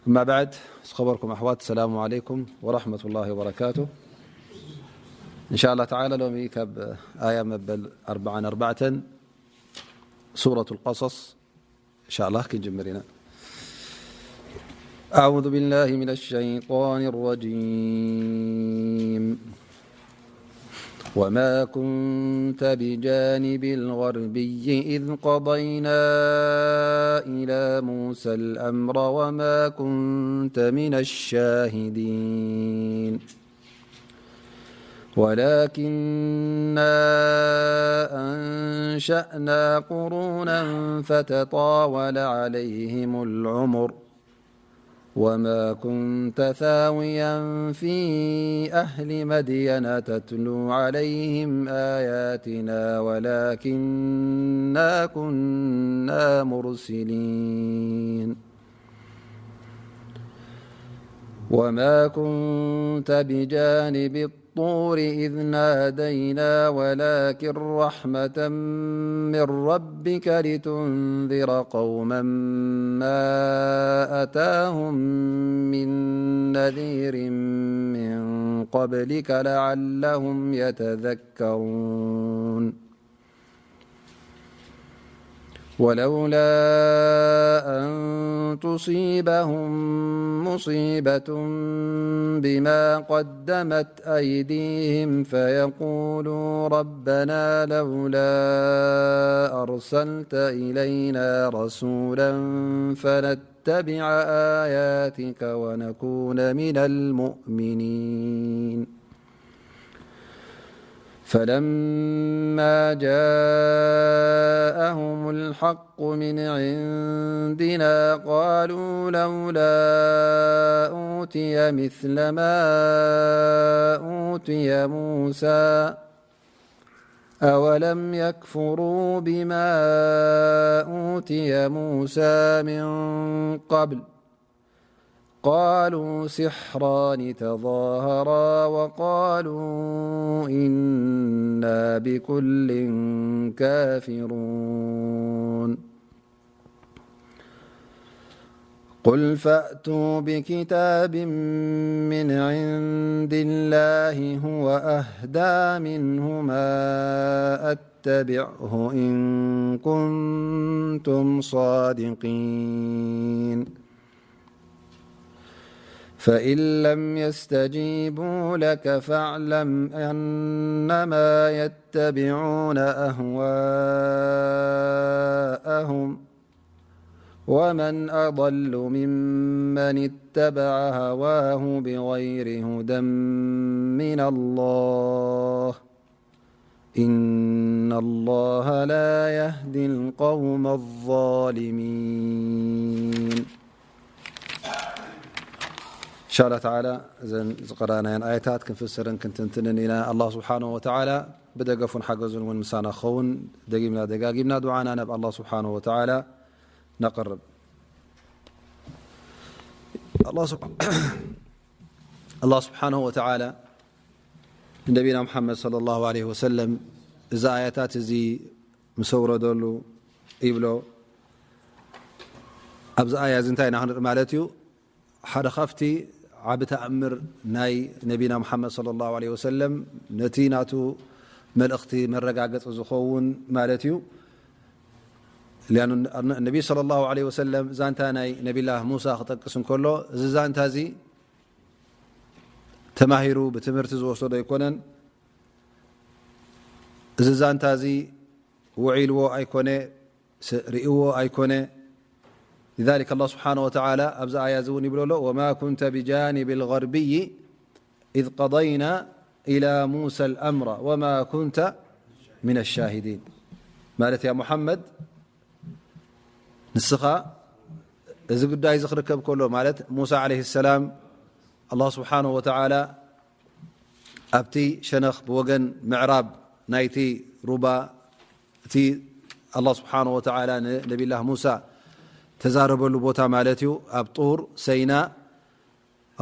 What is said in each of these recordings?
أما بعد، ዝኸበርኩም ኣሕዋት፣ السلام عليكم ورحمة الله وبركاته. إن شاء الله تعالى ሎሚ ካብ ኣያ መበል ኣርብዓን ኣርባዕተን ሱረቱል ቀሰስ إن شاء الله ክንጅምር ኢና። أعوذ بالله من الشيطان الرجيم. وما كنت بجانب الغربي إذ قضينا إلى موسى الأمر وما كنت من الشاهدين. ولكنا أنشأنا قرونا فتطاول عليهم العمر وما كنت ثاويا في أهل مدين تتلو عليهم آياتنا ولكنا كنا مرسلين. وما كنت بجانب الطور إذ نادينا ولكن رحمة من ربك لتنذر قوما ما أتاهم من نذير من قبلك لعلهم يتذكرون. ولولا أن تصيبهم مصيبة بما قدمت أيديهم فيقولوا ربنا لولا أرسلت إلينا رسولا فنتبع آياتك ونكون من المؤمنين. فلما جاءهم الحق من عندنا قالوا لولا أوتي مثل ما أوتي موسى أولم يكفروا بما أوتي موسى من قبل قالوا سحران تظاهرا وقالوا إنا بكل كافرون. قل فأتوا بكتاب من عند الله هو أهدى منهما أتبعه إن كنتم صادقين. فإن لم يستجيبوا لك فاعلم أنما يتبعون أهواءهم ومن أضل ممن اتبع هواه بغير هدى من الله إن الله لا يهدي القوم الظالمين. إن شاء الله تعالى እዘን ዝቀራናየን ኣያታት ክንፍስርን ክንትንትንን ኢና። ኣላህ ስብሓነሁ ወተዓላ ብደገፉን ሓገዙን እውን ምሳና ክኸውን ደጊምና ደጋጊምና ዱዓና ናብ ኣላህ ስብሓነሁ ወተዓላ ነቕርብ። ኣላህ ስብሓ-፣ ኣላህ ስብሓነሁ ወተዓላ ንነቢና ሙሓመድ ሰለላሁ ዐለይሂ ወሰለም እዚ ኣያታት እዚ ምስ ኣውረደሉ ይብሎ። ኣብዚ ኣያ እዚ እንታይ ኢና ክንርኢ ማለት እዩ? ሓደ ካብቲ ዓቢ ተኣምር ናይ ነቢና ሙሓመድ ሰለላሁ ዐለይሂ ወሰለም ነቲ ናቱ መልእኽቲ መረጋገጺ ዝኸውን ማለት እዩ። ሊኣኑ ነቢ ሰለላሁ ዐለይሂ ወሰለም ዛንታ ናይ ነቢላህ ሙሳ ክጠቅስ እንከሎ፣ እዚ ዛንታ እዚ ተማሂሩ ብትምህርቲ ዝወሰዶ ኣይኮነን። እዚ ዛንታ እዚ ውዒልዎ ኣይኮነ፣ ስ-፣ ርእይዎ ኣይኮነ። لذلك الله سبحانه وتعالى ኣብዚ ኣያ እዚ እውን ይብሎ ኣሎ፣ وما كنت بجانب الغربي إذ قضينا إلى موسى الأمر وما كنت من الشاهدين። ማለት ያ ሙሓመድ ንስኻ እዚ ጉዳይ እዚ ክርከብ ከሎ፣ ማለት ሙሳ ዓለይሂ ሰላም ኣላህ ስብሓነሁ ወተዓላ ኣብቲ ሸነኽ ብወገን ምዕራብ ናይቲ ሩባ፣ እቲ ኣላህ ስብሓነሁ ወተዓላ ንነቢላህ ሙሳ ተዛረበሉ ቦታ ማለት እዩ፣ ኣብ ጡር ሰይና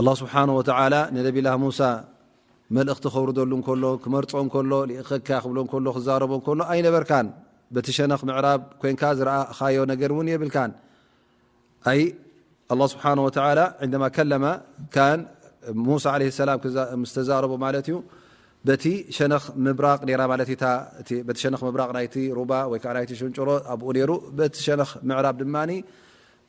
ኣላህ ስብሓነሁ ወተዓላ ንነቢላህ ሙሳ መልእኽቲ ከውርደሉ እንከሎ፣ ክመርጾ እንከሎ፣ ልእኸካ ክብሎ እንከሎ፣ ክዛረቦ እንከሎ ኣይነበርካን። በቲ ሸነኽ ምዕራብ ኮንካ ዝረኣኻዮ ነገር እውን የብልካን። ኣይ ኣላህ ስብሓነ ወተዓላ ዕንደማ ከለመ ካን ሙሳ ዓለይሂ ሰላም ክዛ-፣ ምስ ተዛረቦ ማለት እዩ፣ በቲ ሸነኽ ምብራቕ ነይራ ማለት እታ፣ እቲ፣ በቲ ሸነኽ ምብራቕ ናይቲ ሩባ ወይ ከዓ ናይቲ ሽንጭሮ ኣብኡ ነይሩ፣ በቲ ሸነኽ ምዕራብ ድማኒ፣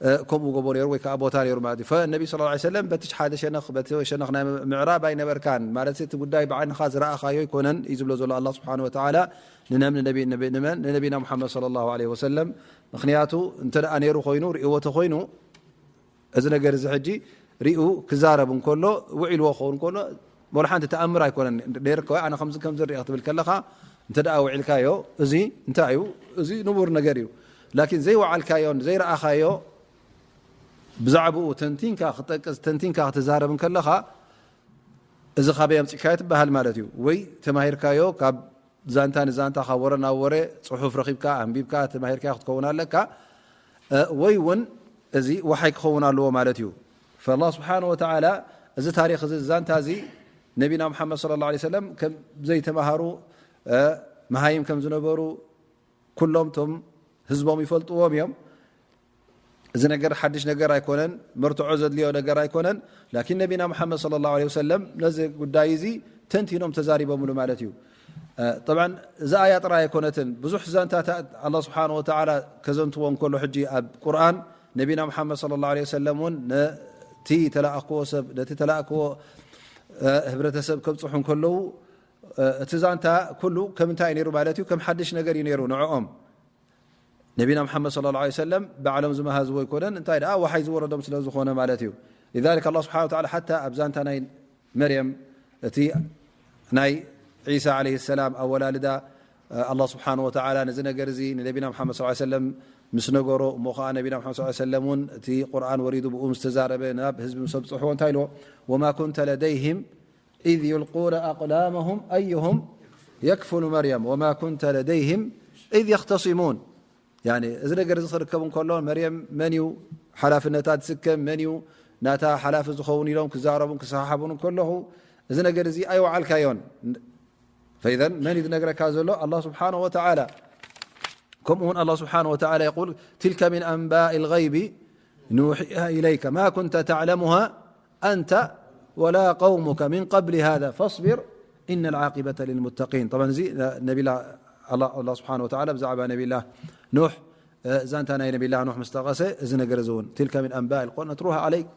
እ፣ ከምኡ ጎቦ ነይሩ ወይ ከዓ ቦታ ነይሩ ማለት እዩ። ፈነቢ ሰለላሁ ዐለይሂ ወሰለም በቲ ሓደ ሸነኽ፣ በቲ ሸነኽ ናይ ምዕራብ ኣይነበርካን ማለት እቲ ጉዳይ ብዓይንኻ ዝረኣኻዮ ኣይኮነን እዩ ዝብሎ ዘሎ ኣላህ ስብሓነ ወተዓላ ንነም-፣ ንነቢ-፣ ንነቢ-፣ ንመን? ንነቢና ሙሓመድ ሰለላሁ ዐለይሂ ወሰለም። ምኽንያቱ እንተ ደኣ ነይሩ ኮይኑ፣ ርእይዎ ተኾይኑ፣ እዚ ነገር እዚ ሕጂ ሪኡ ክዛረብ እንከሎ፣ ውዒልዎ ክኸውን እንከሎ፣ ወላ ሓንቲ ተኣምር ኣይኮነን። ነይርካ ወይ ኣነ ከምዚ ከምዚ ሪአ ክትብል ከለኻ፣ እንተ ደኣ ውዒልካዮ፣ እዚ እንታይ እዩ? እዚ ንቡር ነገር እዩ። ላኪን ዘይወዓልካዮን ዘይረኣኻዮ፣ ብዛዕባኡ ተንቲንካ ክጠቅስ፣ ተንቲንካ ክትዛረብ እንከለኻ፣ እዚ ካበይ ኣምጺእካዮ ትበሃል ማለት እዩ። ወይ ተማሂርካዮ ካብ ዛንታ ንዛንታ፣ ካብ ወረ ናብ ወረ፣ ጽሑፍ ረኺብካ፣ ኣንቢብካ፣ ተማሂርካዮ ክትከውን ኣለካ። እ፣ ወይ እውን እዚ ወሓይ ክኸውን ኣለዎ ማለት እዩ። ፈላህ ስብሓነ ወተዓላ እዚ ታሪኽ እዚ፣ ዛንታ እዚ፣ ነቢና ሙሓመድ ሰለላሁ ዐለይሂ ወሰለም ከም ዘይተማሃሩ፣ እ፣ መሃይም ከም ዝነበሩ፣ ኩሎም ቶም ህዝቦም ይፈልጥዎም እዮም። እዚ ነገር ሓድሽ ነገር ኣይኮነን፣ መርትዖ ዘድልዮ ነገር ኣይኮነን። ላኪን ነቢና ሙሓመድ ሰለላሁ ዐለይሂ ወሰለም ነዚ ጉዳይ እዚ ተንቲኖም ተዛሪቦምሉ ማለት እዩ። እ፣ ጠብዓን፣ እዚ ኣያ ጥራይ ኣይኮነትን። ብዙሕ ዛንታታት ኣላህ ስብሓነ ወተዓላ ከዘንትዎ እንከሎ፣ ሕጂ ኣብ ቁርኣን ነቢና ሙሓመድ ሰለላሁ ዐለይሂ ወሰለም እውን ነቲ ተላኣኽዎ ሰብ፣ ነቲ ተላእክዎ፣ እ፣ ህብረተሰብ ከብፅሑ እንከለዉ፣ እ፣ እቲ ዛንታ ኩሉ ከም እንታይ እዩ ነይሩ ማለት እዩ? ከም ሓድሽ ነገር እዩ ነይሩ ንዕኦም። ነቢና ሙሓመድ ሰለላሁ ዐለይሂ ወሰለም ባዕሎም ዝመሃዝዎ ኣይኮነን፣ እንታይ ደኣ ወሓይ ዝወረዶም ስለ ዝኾነ ማለት እዩ። ሊዛሊክ ኣላህ ስብሓነ ወተዓላ ሓታ ኣብ ዛንታ ናይ መርየም፣ እቲ ናይ ዒሳ ዓለይሂ ሰላም ኣወላልዳ፣ እ፣ ኣላህ ስብሓነ ወተዓላ ነዚ ነገር እዚ ንነቢና ሙሓመድ ሰለላሁ ዐለይሂ ወሰለም ምስ ነገሮ፣ እሞ ኸዓ ነቢና ሙሓመድ ሰለላሁ ዐለይሂ ወሰለም እውን እቲ ቁርኣን ወሪዱ ብኡ ምስ ተዛረበ፣ ናብ ህዝቢ ምስ ኣብፅሕዎ እንታይ ኢልዎ? ወማ ኩንተ ለደይሂም ኢዝ ዩልቁነ ኣቅላመሁም ኣዩሁም የክፍሉ መርየም ወማ ኩንተ ለደይሂም ኢዝ የኽተሲሙን። ያኒ፣ እዚ ነገር እዚ ክርከብ እንከሎ፣ መርየም መን እዩ ሓላፍነታ ዝስከም፣ መን እዩ ናታ ሓላፊ ዝኸውን ኢሎም ክዛረቡን ክሰሓሓቡን እንከለኹ፣ እዚ ነገር እዚ ኣይወዓልካዮን። ፈኢዘን መን እዩ ዝነግረካ ዘሎ? ኣላህ ስብሓነሁ ወተዓላ። ከምኡ እውን ኣላህ ስብሓነሁ ወተዓላ የቁል፣ ትልከ ሚን ኣንባኢ ልገይቢ ኑሒሃ ኢለይከ ማ ኩንተ ተዕለሙሃ ኣንተ ወላ ቀውሙከ ሚን ቀብሊ ሃዛ ፈስቢር ኢነ ልዓቂበተ ልልሙተቂን። ጠብዓን፣ እዚ ነቢላ፣ ኣላህ፣ ኣላህ ስብሓነሁ ወተዓላ ብዛዕባ ነቢላ ኑሕ፣ እ፣ ዛንታ ናይ ነቢላ ኑሕ ምስ ጠቐሰ፣ እዚ ነገር እዚ እውን፣ ትልከ ሚን ኣንባኢ ልቁርኣን ነትሩሃ ዓለይክ፣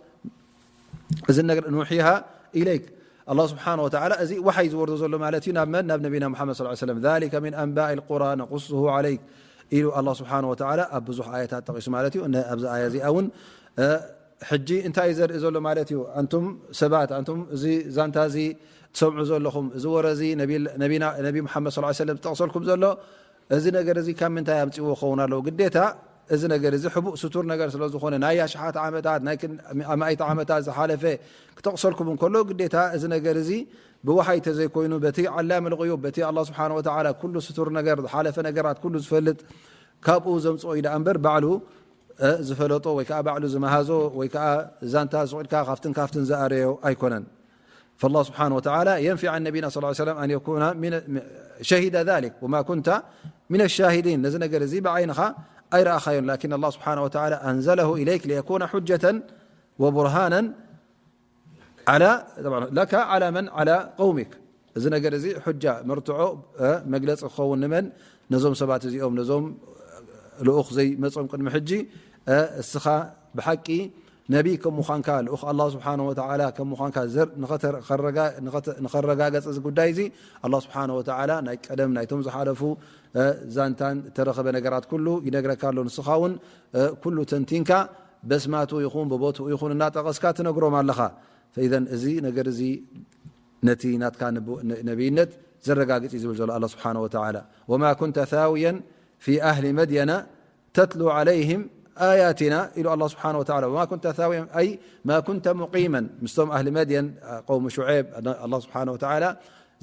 እዚ ነገር ኑሒሃ ኢለይክ። ኣላህ ስብሓነሁ ወተዓላ እዚ ወሓይ ዝወርዶ ዘሎ ማለት እዩ። ናብ መን? ናብ ነቢና ሙሓመድ ሰለላሁ ዐለይሂ ወሰለም። ዛሊከ ሚን ኣንባኢ ልቁራ ነቁሱሁ ዓለይክ ኢሉ ኣላህ ስብሓነሁ ወተዓላ ኣብ ብዙሕ ኣያታት ጠቒሱ ማለት እዩ። እነ-፣ ኣብዚ ኣያ እዚኣ እውን፣ እ፣ ሕጂ እንታይ እዩ ዘርኢ ዘሎ ማለት እዩ? ኣንቱም ሰባት፣ ኣንቱም እዚ ዛንታ እዚ ትሰምዑ ዘለኹም፣ እዚ ወረ እዚ ነቢ-፣ ነቢና፣ ነቢ ሙሓመድ ሰለላሁ ዐለይሂ ወሰለም ዝጠቕሰልኩም ዘሎ፣ እዚ ነገር እዚ ካብ ምንታይ ኣምጺእዎ ክኸውን ኣለዎ? ግዴታ እዚ ነገር እዚ ሕቡእ ስቱር ነገር ስለ ዝኾነ፣ ናይ ኣሽሓት ዓመታት፣ ናይ ክን-፣ ኣማኢት ዓመታት ዝሓለፈ ክጠቕሰልኩም እንከሎ፣ ግዴታ እዚ ነገር እዚ ብወሓይ ተዘይኮይኑ፣ በቲ ዓላም ልጉዩብ፣ በቲ ኣላህ ስብሓነሁ ወተዓላ ኩሉ ስቱር ነገር፣ ዝሓለፈ ነገራት ኩሉ ዝፈልጥ፣ ካብኡ ዘምጽኦ እዩ ደኣ እምበር፣ ባዕሉ፣ እ፣ ዝፈለጦ ወይ ከዓ ባዕሉ ዝመሃዞ ወይ ከዓ ዛንታ ስቕ ኢልካ ካብትን ካብትን ዝኣረዮ ኣይኮነን። فالله سبحانه وتعالى ينفي عن نبينا صلى الله عليه وسلم أن يكون من شهد ذلك وما كنت من الشاهدين. ነዚ ነገር እዚ ብዓይንኻ ኣይረኣኻዮን፣ لكن الله سبحانه وتعالى أنزله إليك ليكون حجة وبرهانا على، طبعا، لك على من؟ على قومك. እዚ ነገር እዚ ሑጃ፣ መርትዖ፣ እ፣ መግለጺ ክኸውን ንመን? ነዞም ሰባት እዚኦም፣ ነዞም ልኡኽ ዘይመጾም ቅድሚ ሕጂ፣ እ፣ እስኻ ብሓቂ ነቢ ከም ምዃንካ፣ ልኡኽ ኣላህ ስብሓነሁ ወተዓላ ከም ምዃንካ ዘር-፣ ንኸተ-፣ ኸረጋ-፣ ንኸተ-፣ ንኸረጋገጽ እዚ ጉዳይ እዚ፣ ኣላህ ስብሓነሁ ወተዓላ ናይ ቀደም ናይቶም ዝሓለፉ፣ እ፣ ዛንታን እተረኸበ ነገራት ኩሉ ይነግረካ ኣሎ። ንስኻ እውን፣ እ፣ ኩሉ ተንቲንካ በስማቱ ይኹን ብቦትኡ ይኹን እናጠቐስካ ትነግሮም ኣለኻ። ፈኢዘን እዚ ነገር እዚ ነቲ ናትካ ነብ-፣ ነ-፣ ነብይነት ዘረጋግጽ እዩ ዝብል ዘሎ ኣላህ ስብሓነሁ ወተዓላ። ወማ ኩንተ ሳውየን ፊ ኣህሊ መድየነ ተትሉ ዓለይህም ኣያቲና ኢሉ ኣላህ ስብሓነሁ ወተዓላ። ወማ ኩንተ ሳውየን ኣይ ማ ኩንተ ሙቂመን ምስቶም ኣህሊ መድየን፣ ቀውሚ ሹዔብ፣ ኣላህ ስብሓነሁ ወተዓላ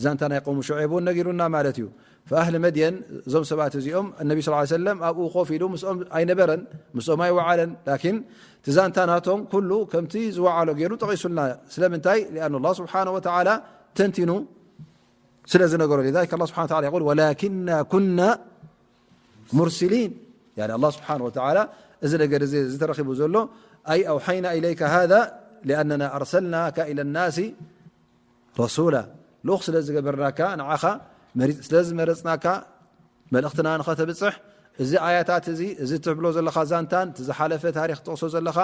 ዛንታ ናይ ቀውሚ ሹዔብ እውን ነጊሩና ማለት እዩ። ፈኣህሊ መድየን፣ እዞም ሰባት እዚኦም፣ እነቢ ስ ሰለም ኣብኡ ኮፍ ኢሉ ምስኦም ኣይነበረን፣ ምስኦም ኣይወዓለን። ላኪን እቲ ዛንታ ናቶም ኩሉ ከምቲ ዝወዓሎ ገይሩ ጠቒሱልና። ስለምንታይ? ሊኣኑ ኣላህ ስብሓነሁ ወተዓላ ተንቲኑ ስለ ዝነገሮ። ሊዛሊክ ኣላህ ስብሓነሁ ወተዓላ የቁል፣ ወላኪና ኩና ሙርሲሊን። ያኒ ኣላህ ስብሓነሁ ወተዓላ እዚ ነገር እዚ፣ እዚ ተረኺቡ ዘሎ أي أوحينا إليك هذا لأننا أرسلناك إلى الناس رسولا. ልኡኽ ስለ ዝገበርናካ፣ ንዓኻ መሪጽ-፣ ስለ ዝመረጽናካ፣ መልእኽትና ንኸተብጽሕ፣ እዚ ኣያታት እዚ፣ እዚ ትብሎ ዘለኻ ዛንታን፣ እቲ ዝሓለፈ ታሪኽ ትጠቕሶ ዘለኻ፣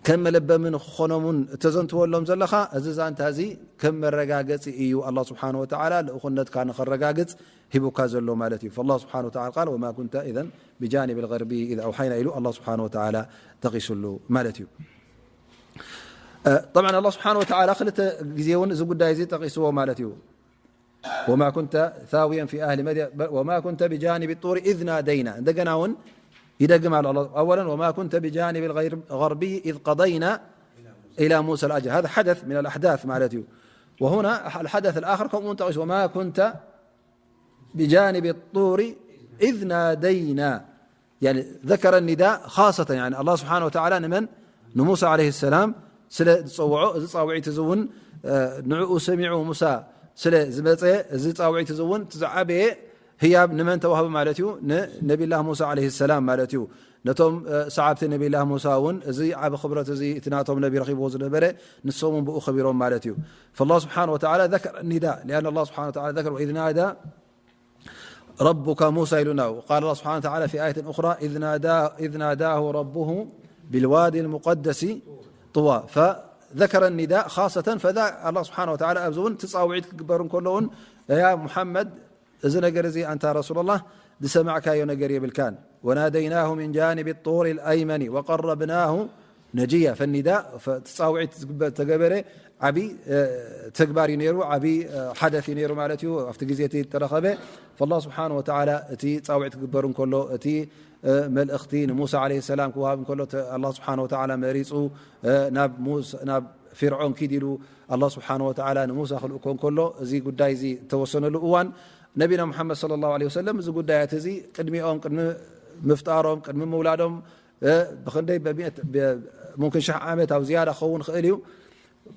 ከም መለበሚ ንክኾኖም እውን እተዘንትወሎም ዘለኻ፣ እዚ ዛንታ እዚ ከም መረጋገጺ እዩ። ኣላህ ስብሓነሁ ወተዓላ ልኡኽነትካ ንኸረጋግጽ ሂቡካ ዘሎ ማለት እዩ። فالله سبحانه وتعالى قال: وما كنت إذا بجانب الغربي إذ أوحينا ኢሉ ኣላህ ስብሓነሁ ወተዓላ ጠቒሱሉ ማለት እዩ። እ፣ ጠብዓን ኣላህ ስብሓነሁ ወተዓላ ክልተ ግዜ እውን እዚ ጉዳይ እዚ ጠቒስዎ ማለት እዩ። وما كنت ثاويا في أهل مدين وما كنت بجانب الطور إذ نادينا. እንደገና እውን ይደግም ኣሎ ኣላህ። أولا وما كنت بجانب الغربي إذ قضينا إلى موسى الأجل. هذا حدث من الأحداث ማለት እዩ። وهنا الحدث الآخر ከምኡ እውን ጠቒሱ وما كنت بجانب الطور إذ نادينا. يعني ذكر النداء خاصة، يعني الله سبحانه وتعالى ንመን؟ ንሙሳ عليه السلام ስለ ዝጸውዖ፣ እዚ ጻውዒት እዚ እውን፣ እ፣ ንዕኡ ሰሚዑ ሙሳ ስለ ዝመጸ፣ እዚ ጻውዒት እዚ እውን እቲ ዝዓበየ ህያብ ንመን ተዋህበ ማለት እዩ? ንነቢላህ ሙሳ عليه السلام ማለት እዩ። ነቶም፣ እ፣ ሰዓብቲ ነቢላህ ሙሳ እውን እዚ ዓቢ ክብረት እዚ እቲ ናቶም ነቢ ረኺብዎ ዝነበረ፣ ንሶም እውን ብኡ ከቢሮም ማለት እዩ። فالله سبحانه وتعالى ذكر النداء، لأن الله سبحانه وتعالى ذكر: وإذ نادى ربك موسى ኢሉና። وقال الله سبحانه وتعالى في آية أخرى: إذ نادى، إذ ناداه ربه بالوادي المقدس طوى. فذكر النداء خاصة، فذا الله سبحانه وتعالى ኣብዚ እውን እቲ ጻውዒት ክግበር እንከሎ እውን፣ ያ ሙሓመድ፣ እዚ ነገር እዚ ኣንታ ረሱላላህ ዝሰማዕካዮ ነገር የብልካን። وناديناه من جانب الطور الأيمن وقربناه نجيا. فالنداء፣ ፈ-፣ እቲ ጻውዒት ዝግበር፣ ተገበረ ዓቢ፣ እ፣ ተግባር እዩ ነይሩ፣ ዓቢ፣ እ፣ ሓደት እዩ ነይሩ ማለት እዩ። ኣብቲ ግዜ እቲ ተረኸበ፣ فالله سبحانه وتعالى እቲ ጻውዒት ክግበር እንከሎ፣ እቲ፣ እ፣ መልእኽቲ ንሙሳ عليه السلام ክወሃብ እንከሎ፣ ተ-፣ ኣላህ ስብሓነሁ ወተዓላ መሪጹ፣ እ፣ ናብ ሙስ-፣ ናብ ፊርዖን ኪድ ኢሉ ኣላህ ስብሓነሁ ወተዓላ ንሙሳ ክልእኮ እንከሎ፣ እዚ ጉዳይ እዚ እተወሰነሉ እዋን፣ ነቢና ሙሓመድ صلى الله عليه وسلم እዚ ጉዳያት እዚ ቅድሚኦም፣ ቅድሚ ምፍጣሮም፣ ቅድሚ ምውላዶም፣ እ፣ ብኽንደይ በሚእት፣ ብ-፣ ሙምክን ሽሕ ዓመት ኣብ ዝያዳ ክኸውን ይኽእል እዩ።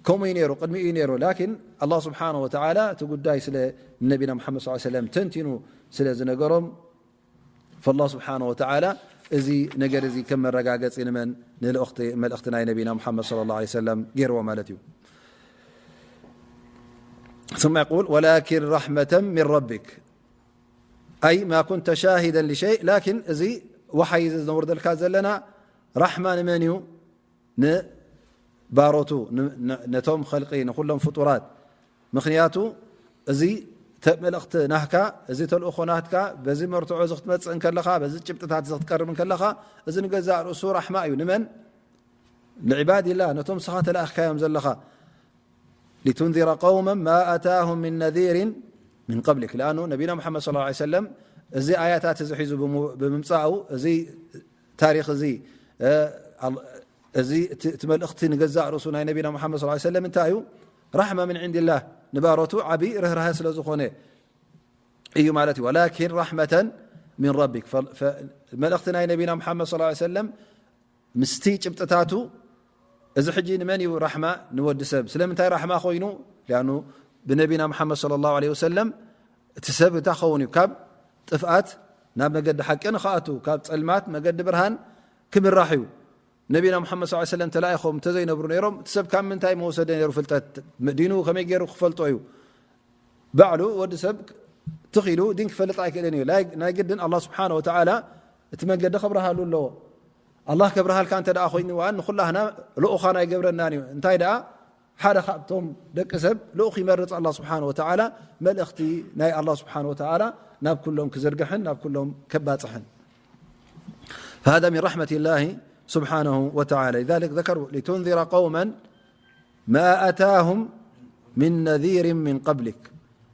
ከምኡ እዩ ነይሩ፣ ቅድሚኡ እዩ ነይሩ። ላኪን ኣላህ ስብሓነሁ ወተዓላ እቲ ጉዳይ ስለ ንነቢና ሙሓመድ صلى الله عليه وسلم ተንቲኑ ስለ ዝነገሮም፣ فالله سبحانه وتعالى እዚ ነገር እዚ ከም መረጋገጺ ንመን? ንልእኽቲ፣ መልእኽቲ ናይ ነቢና ሙሓመድ صلى الله عليه وسلم ገይርዎ ማለት እዩ። ثم يقول: ولكن رحمة من ربك، أي ما كنت شاهدا لشيء، لكن እዚ ወሓይ እዚ ዝነውርደልካ ዘለና ራሕማ ንመን እዩ? ንባሮቱ፣ ን-፣ ን-፣ ነቶም ኸልቂ፣ ንኹሎም ፍጡራት። ምኽንያቱ፣ እዚ ተ-፣ መልእኽቲ ናህካ፣ እዚ ተልእኾ ናትካ፣ በዚ መርትዖ እዚ ክትመጽእ እንከለኻ፣ በዚ ጭብጥታት እዚ ክትቀርብ እንከለኻ፣ እዚ ንገዛእ ርእሱ ራሕማ እዩ። ንመን? ንዕባዲላህ፣ ነቶም ንስኻ ተላእኽካዮም ዘለኻ። لتنذر قوما ما أتاهم من نذير من قبلك. لأنه ነቢና ሙሓመድ صلى الله عليه وسلم እዚ ኣያታት እዚ ሒዙ ብሙ-፣ ብምምጻኡ፣ እዚ ታሪኽ እዚ፣ እ፣ ኣል-፣ እዚ እቲ፣ እቲ መልእኽቲ ንገዛእ ርእሱ ናይ ነቢና ሙሓመድ صلى الله عليه وسلم እንታይ እዩ? ራሕማ ምን ዒንዲላህ፣ ንባሮቱ ዓቢ ርህራሀ ስለ ዝኾነ እዩ ማለት እዩ። ولكن رحمة من ربك። ፈ-፣ ፈ-፣ መልእኽቲ ናይ ነቢና ሙሓመድ صلى الله عليه وسلم ምስቲ ጭብጥታቱ፣ እዚ ሕጂ ንመን እዩ ራሕማ? ንወዲ ሰብ። ስለምንታይ ራሕማ ኮይኑ? ሊኣኑ ብነቢና ሙሓመድ صلى الله عليه وسلم እቲ ሰብ እንታይ ክኸውን እዩ? ካብ ጥፍኣት ናብ መገዲ ሓቂ ንኽኣቱ፣ ካብ ጸልማት መገዲ ብርሃን ክምራሕ እዩ። ነቢና ሙሓመድ صلى الله عليه وسلم ተላኢኾም እንተዘይነብሩ ነይሮም፣ እቲ ሰብ ካብ ምንታይ መወሰደ ነይሩ ፍልጠት? ዲኑ ከመይ ገይሩ ክፈልጦ እዩ? ባዕሉ ወዲ ሰብ ትኽ ኢሉ ዲን ክፈልጥ ኣይክእልን እዩ። ናይ፣ ናይ ግድን ኣላህ ስብሓነ ወተዓላ እቲ መንገዲ ከብርሃሉ ኣለዎ። ኣላህ ከብርሃልካ እንተ ደኣ ኮይኑ፣ ዋን ንኹላህና ልኡኻን ኣይገብረናን እዩ። እንታይ ደኣ፣ ሓደ ካብቶም ደቂ ሰብ ልኡኽ ይመርጽ ኣላህ ስብሓነ ወተዓላ፣ መልእኽቲ ናይ ኣላህ ስብሓነ ወተዓላ ናብ ኩሎም ክዝርግሕን ናብ ኩሎም ከባጽሕን። فهذا من رحمة الله سبحانه وتعالى. لذلك ذكر: لتنذر قوما ما أتاهم من نذير من قبلك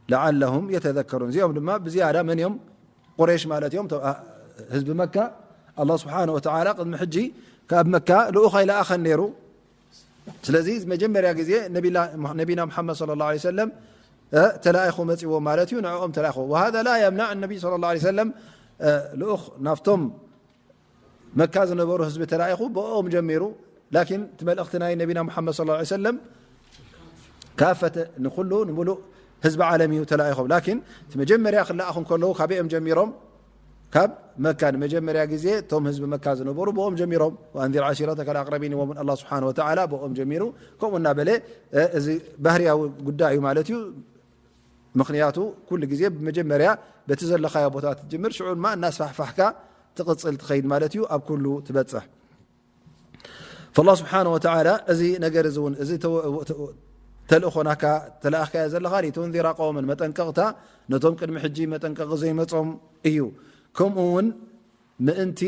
لعلهم يتذكرون. እዚኦም ድማ ብዝያዳ መን እዮም? ቁረይሽ ማለት እዮም። ተ-፣ ህዝቢ መካ፣ ኣላህ ስብሓነ ወተዓላ ቅድሚ ሕጂ ካብ መካ ልኡኽ ኣይለኣኸን ነይሩ። ስለዚ መጀመርያ ግዜ ነቢላ-፣ ነቢና ሙሓመድ صلى الله عليه وسلم፣ እ፣ ተላኢኹ መጺዎ ማለት እዩ። ንዕኦም ተላኢኹ። وهذا لا يمنع النبي صلى الله عليه وسلم، እ፣ ልኡኽ ናብቶም መካ ዝነበሩ ህዝቢ ተላኢኹ ብኦም ጀሚሩ። ላኪን እቲ መልእኽቲ ናይ ነቢና ሙሓመድ صلى الله عليه وسلم ካፈተ ንኹሉ፣ ንምሉእ ህዝቢ ዓለም እዩ ተላኢኾም። ላኪን እቲ መጀመርያ ክለኣኹ እንከለዉ ካበኦም ጀሚሮም? ካብ መካ ንመጀመርያ ግዜ እቶም ህዝቢ መካ ዝነበሩ ብኦም ጀሚሮም። وأنذر عشيرتك الأقربين ኢልዎም ኣላህ ስብሓነሁ ወተዓላ ብኦም ጀሚሩ። ከምኡ እናበለ፣ እ፣ እዚ ባህርያዊ ጉዳይ እዩ ማለት እዩ። ምኽንያቱ ኩሉ ግዜ ብመጀመርያ በቲ ዘለኻዮ ቦታ ትጅምር፣ ሽዑ ድማ እናስፋሕፋሕካ ትቕጽል ትኸይድ ማለት እዩ፣ ኣብ ኩሉ ትበጽሕ። فالله سبحانه وتعالى እዚ ነገር እዚ እውን፣ እዚ ተወ-፣ ተልእኾ ናካ ተለኣኽካዮ ዘለኻ، لتنذر قوما መጠንቀቕታ ነቶም ቅድሚ ሕጂ መጠንቀቒ ዘይመጾም እዩ። ከምኡ እውን ምእንቲ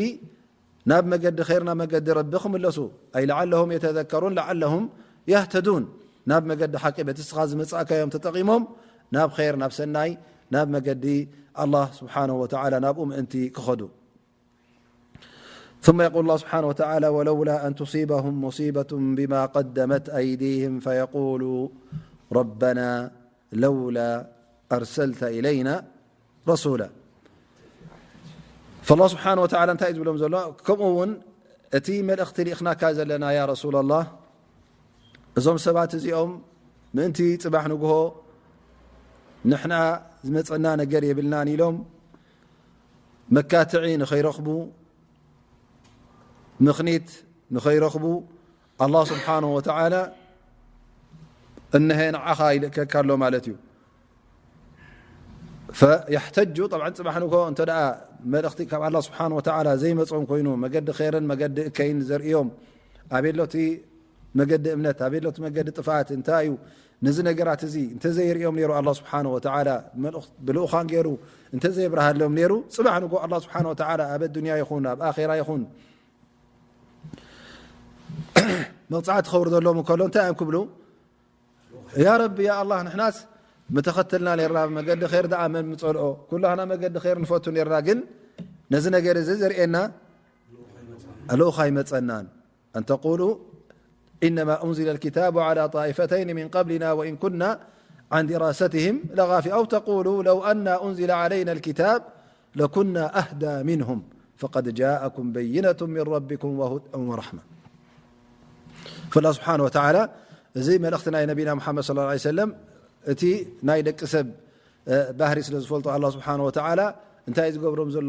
ናብ መገዲ ኸይር፣ ናብ መገዲ ረቢ ክምለሱ፣ أي لعلهم يتذكرون لعلهم يهتدون ናብ መገዲ ሓቂ በቲ እስኻ ዝመጻእካዮም ተጠቒሞም ናብ ኸይር፣ ናብ ሰናይ፣ ናብ መገዲ ኣላህ ስብሓነሁ ወተዓላ ናብኡ ምእንቲ ክኸዱ። ثم يقول الله سبحانه وتعالى: ولولا أن تصيبهم مصيبة بما قدمت أيديهم فيقولوا ربنا لولا أرسلت إلينا رسولا. فالله سبحانه وتعالى እንታይ እዩ ዝብሎም ዘሎ? ከምኡ እውን እቲ መልእኽቲ ልኢኽናካ ዘለና ያ ረሱላላህ፣ እዞም ሰባት እዚኦም ምእንቲ ጽባሕ ንግሆ ንሕና ዝመጸና ነገር የብልናን ኢሎም መካትዒ ንኸይረኽቡ፣ ምኽኒት ንኸይረኽቡ ኣላህ ስብሓነሁ ወተዓላ እነሀ ንዓኻ ይልእከካ ኣሎ ማለት እዩ። ፈየሕተጁ፣ ጠብዓን ጽባሕ ንግሆ እንተ ደኣ መልእኽቲ ካብ ኣላህ ስብሓነሁ ወተዓላ ዘይመጾም ኮይኑ፣ መገዲ ኸይርን መገዲ እከይን ዘርእዮም፣ ኣበይ ኣሎ እቲ መገዲ እምነት፣ ኣበይ ኣሎ እቲ መገዲ ጥፍኣት፣ እንታይ እዩ? ነዚ ነገራት እዚ እንተ ዘየርእዮም ነይሩ፣ ኣላህ ስብሓነሁ ወተዓላ መልእኽ-፣ ብልኡኻን ገይሩ እንተ ዘየብርሃሎም ነይሩ፣ ጽባሕ ንግሆ ኣላህ ስብሓነሁ ወተዓላ ኣብ ኣዱንያ ይኹን ኣብ ኣኼራ ይኹን መቕጻዕቲ ከውርደሎም እንከሎ እንታይ እዮም ክብሉ? ያ ረቢ፣ ያ ኣላህ፣ ንሕናስ ምተኸተልና ነርና፣ መገዲ ኸይር ደኣ መን ምጸልኦ? ኩላህና መገዲ ኸይር ንፈቱ ነርና፣ ግን ነዚ ነገር እዚ ዘርእየና ልኡኽ ኣይመጸናን። أن تقولوا إنما أنزل الكتاب على طائفتين من قبلنا وإن كنا عن دراستهم لغافلين، أو تقولوا لو أنا أنزل علينا الكتاب لكنا أهدى منهم فقد جاءكم بينة من ربكم وهدى ورحمة. فالله سبحانه وتعالى እዚ መልእኽቲ ናይ ነቢና ሙሓመድ ሰለላሁ ዐለይሂ ወሰለም እቲ ናይ ደቂ ሰብ፣ እ፣ ባህሪ ስለ ዝፈልጦ ኣላህ ስብሓነሁ ወተዓላ እንታይ እዩ ዝገብሮም ዘሎ?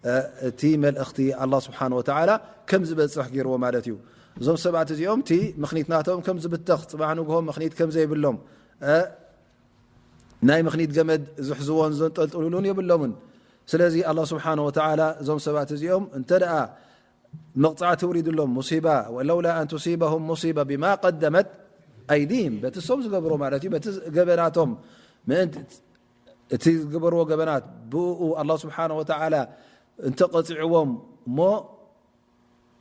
እ፣ እቲ መልእኽቲ ኣላህ ስብሓነሁ ወተዓላ ከም ዝበጽሕ ገይርዎ ማለት እዩ። እዞም ሰባት እዚኦም እቲ ምኽኒት ናቶም ከም ዝብተኽ፣ ጽባሕ ንግሆ ምኽኒት ከም ዘይብሎም፣ እ፣ ናይ ምኽኒት ገመድ ዝሕዝዎን ዘንጠልጥሉሉን የብሎምን። ስለዚ ኣላህ ስብሓነሁ ወተዓላ እዞም ሰባት እዚኦም እንተ ደኣ መቕጻዕቲ ውሪድሎም፣ ሙሲባ፣ ወለውላ ኣን ቱሲበሁም ሙሲባ ቢማ ቀደመት ኣይዲህም፣ በቲ እሶም ዝገብሮ ማለት እዩ፣ በቲ ገበናቶም ምእንቲ፣ እቲ ዝገበርዎ ገበናት ብኡ ኣላህ ስብሓነሁ ወተዓላ እንተ ቀጺዕዎም እሞ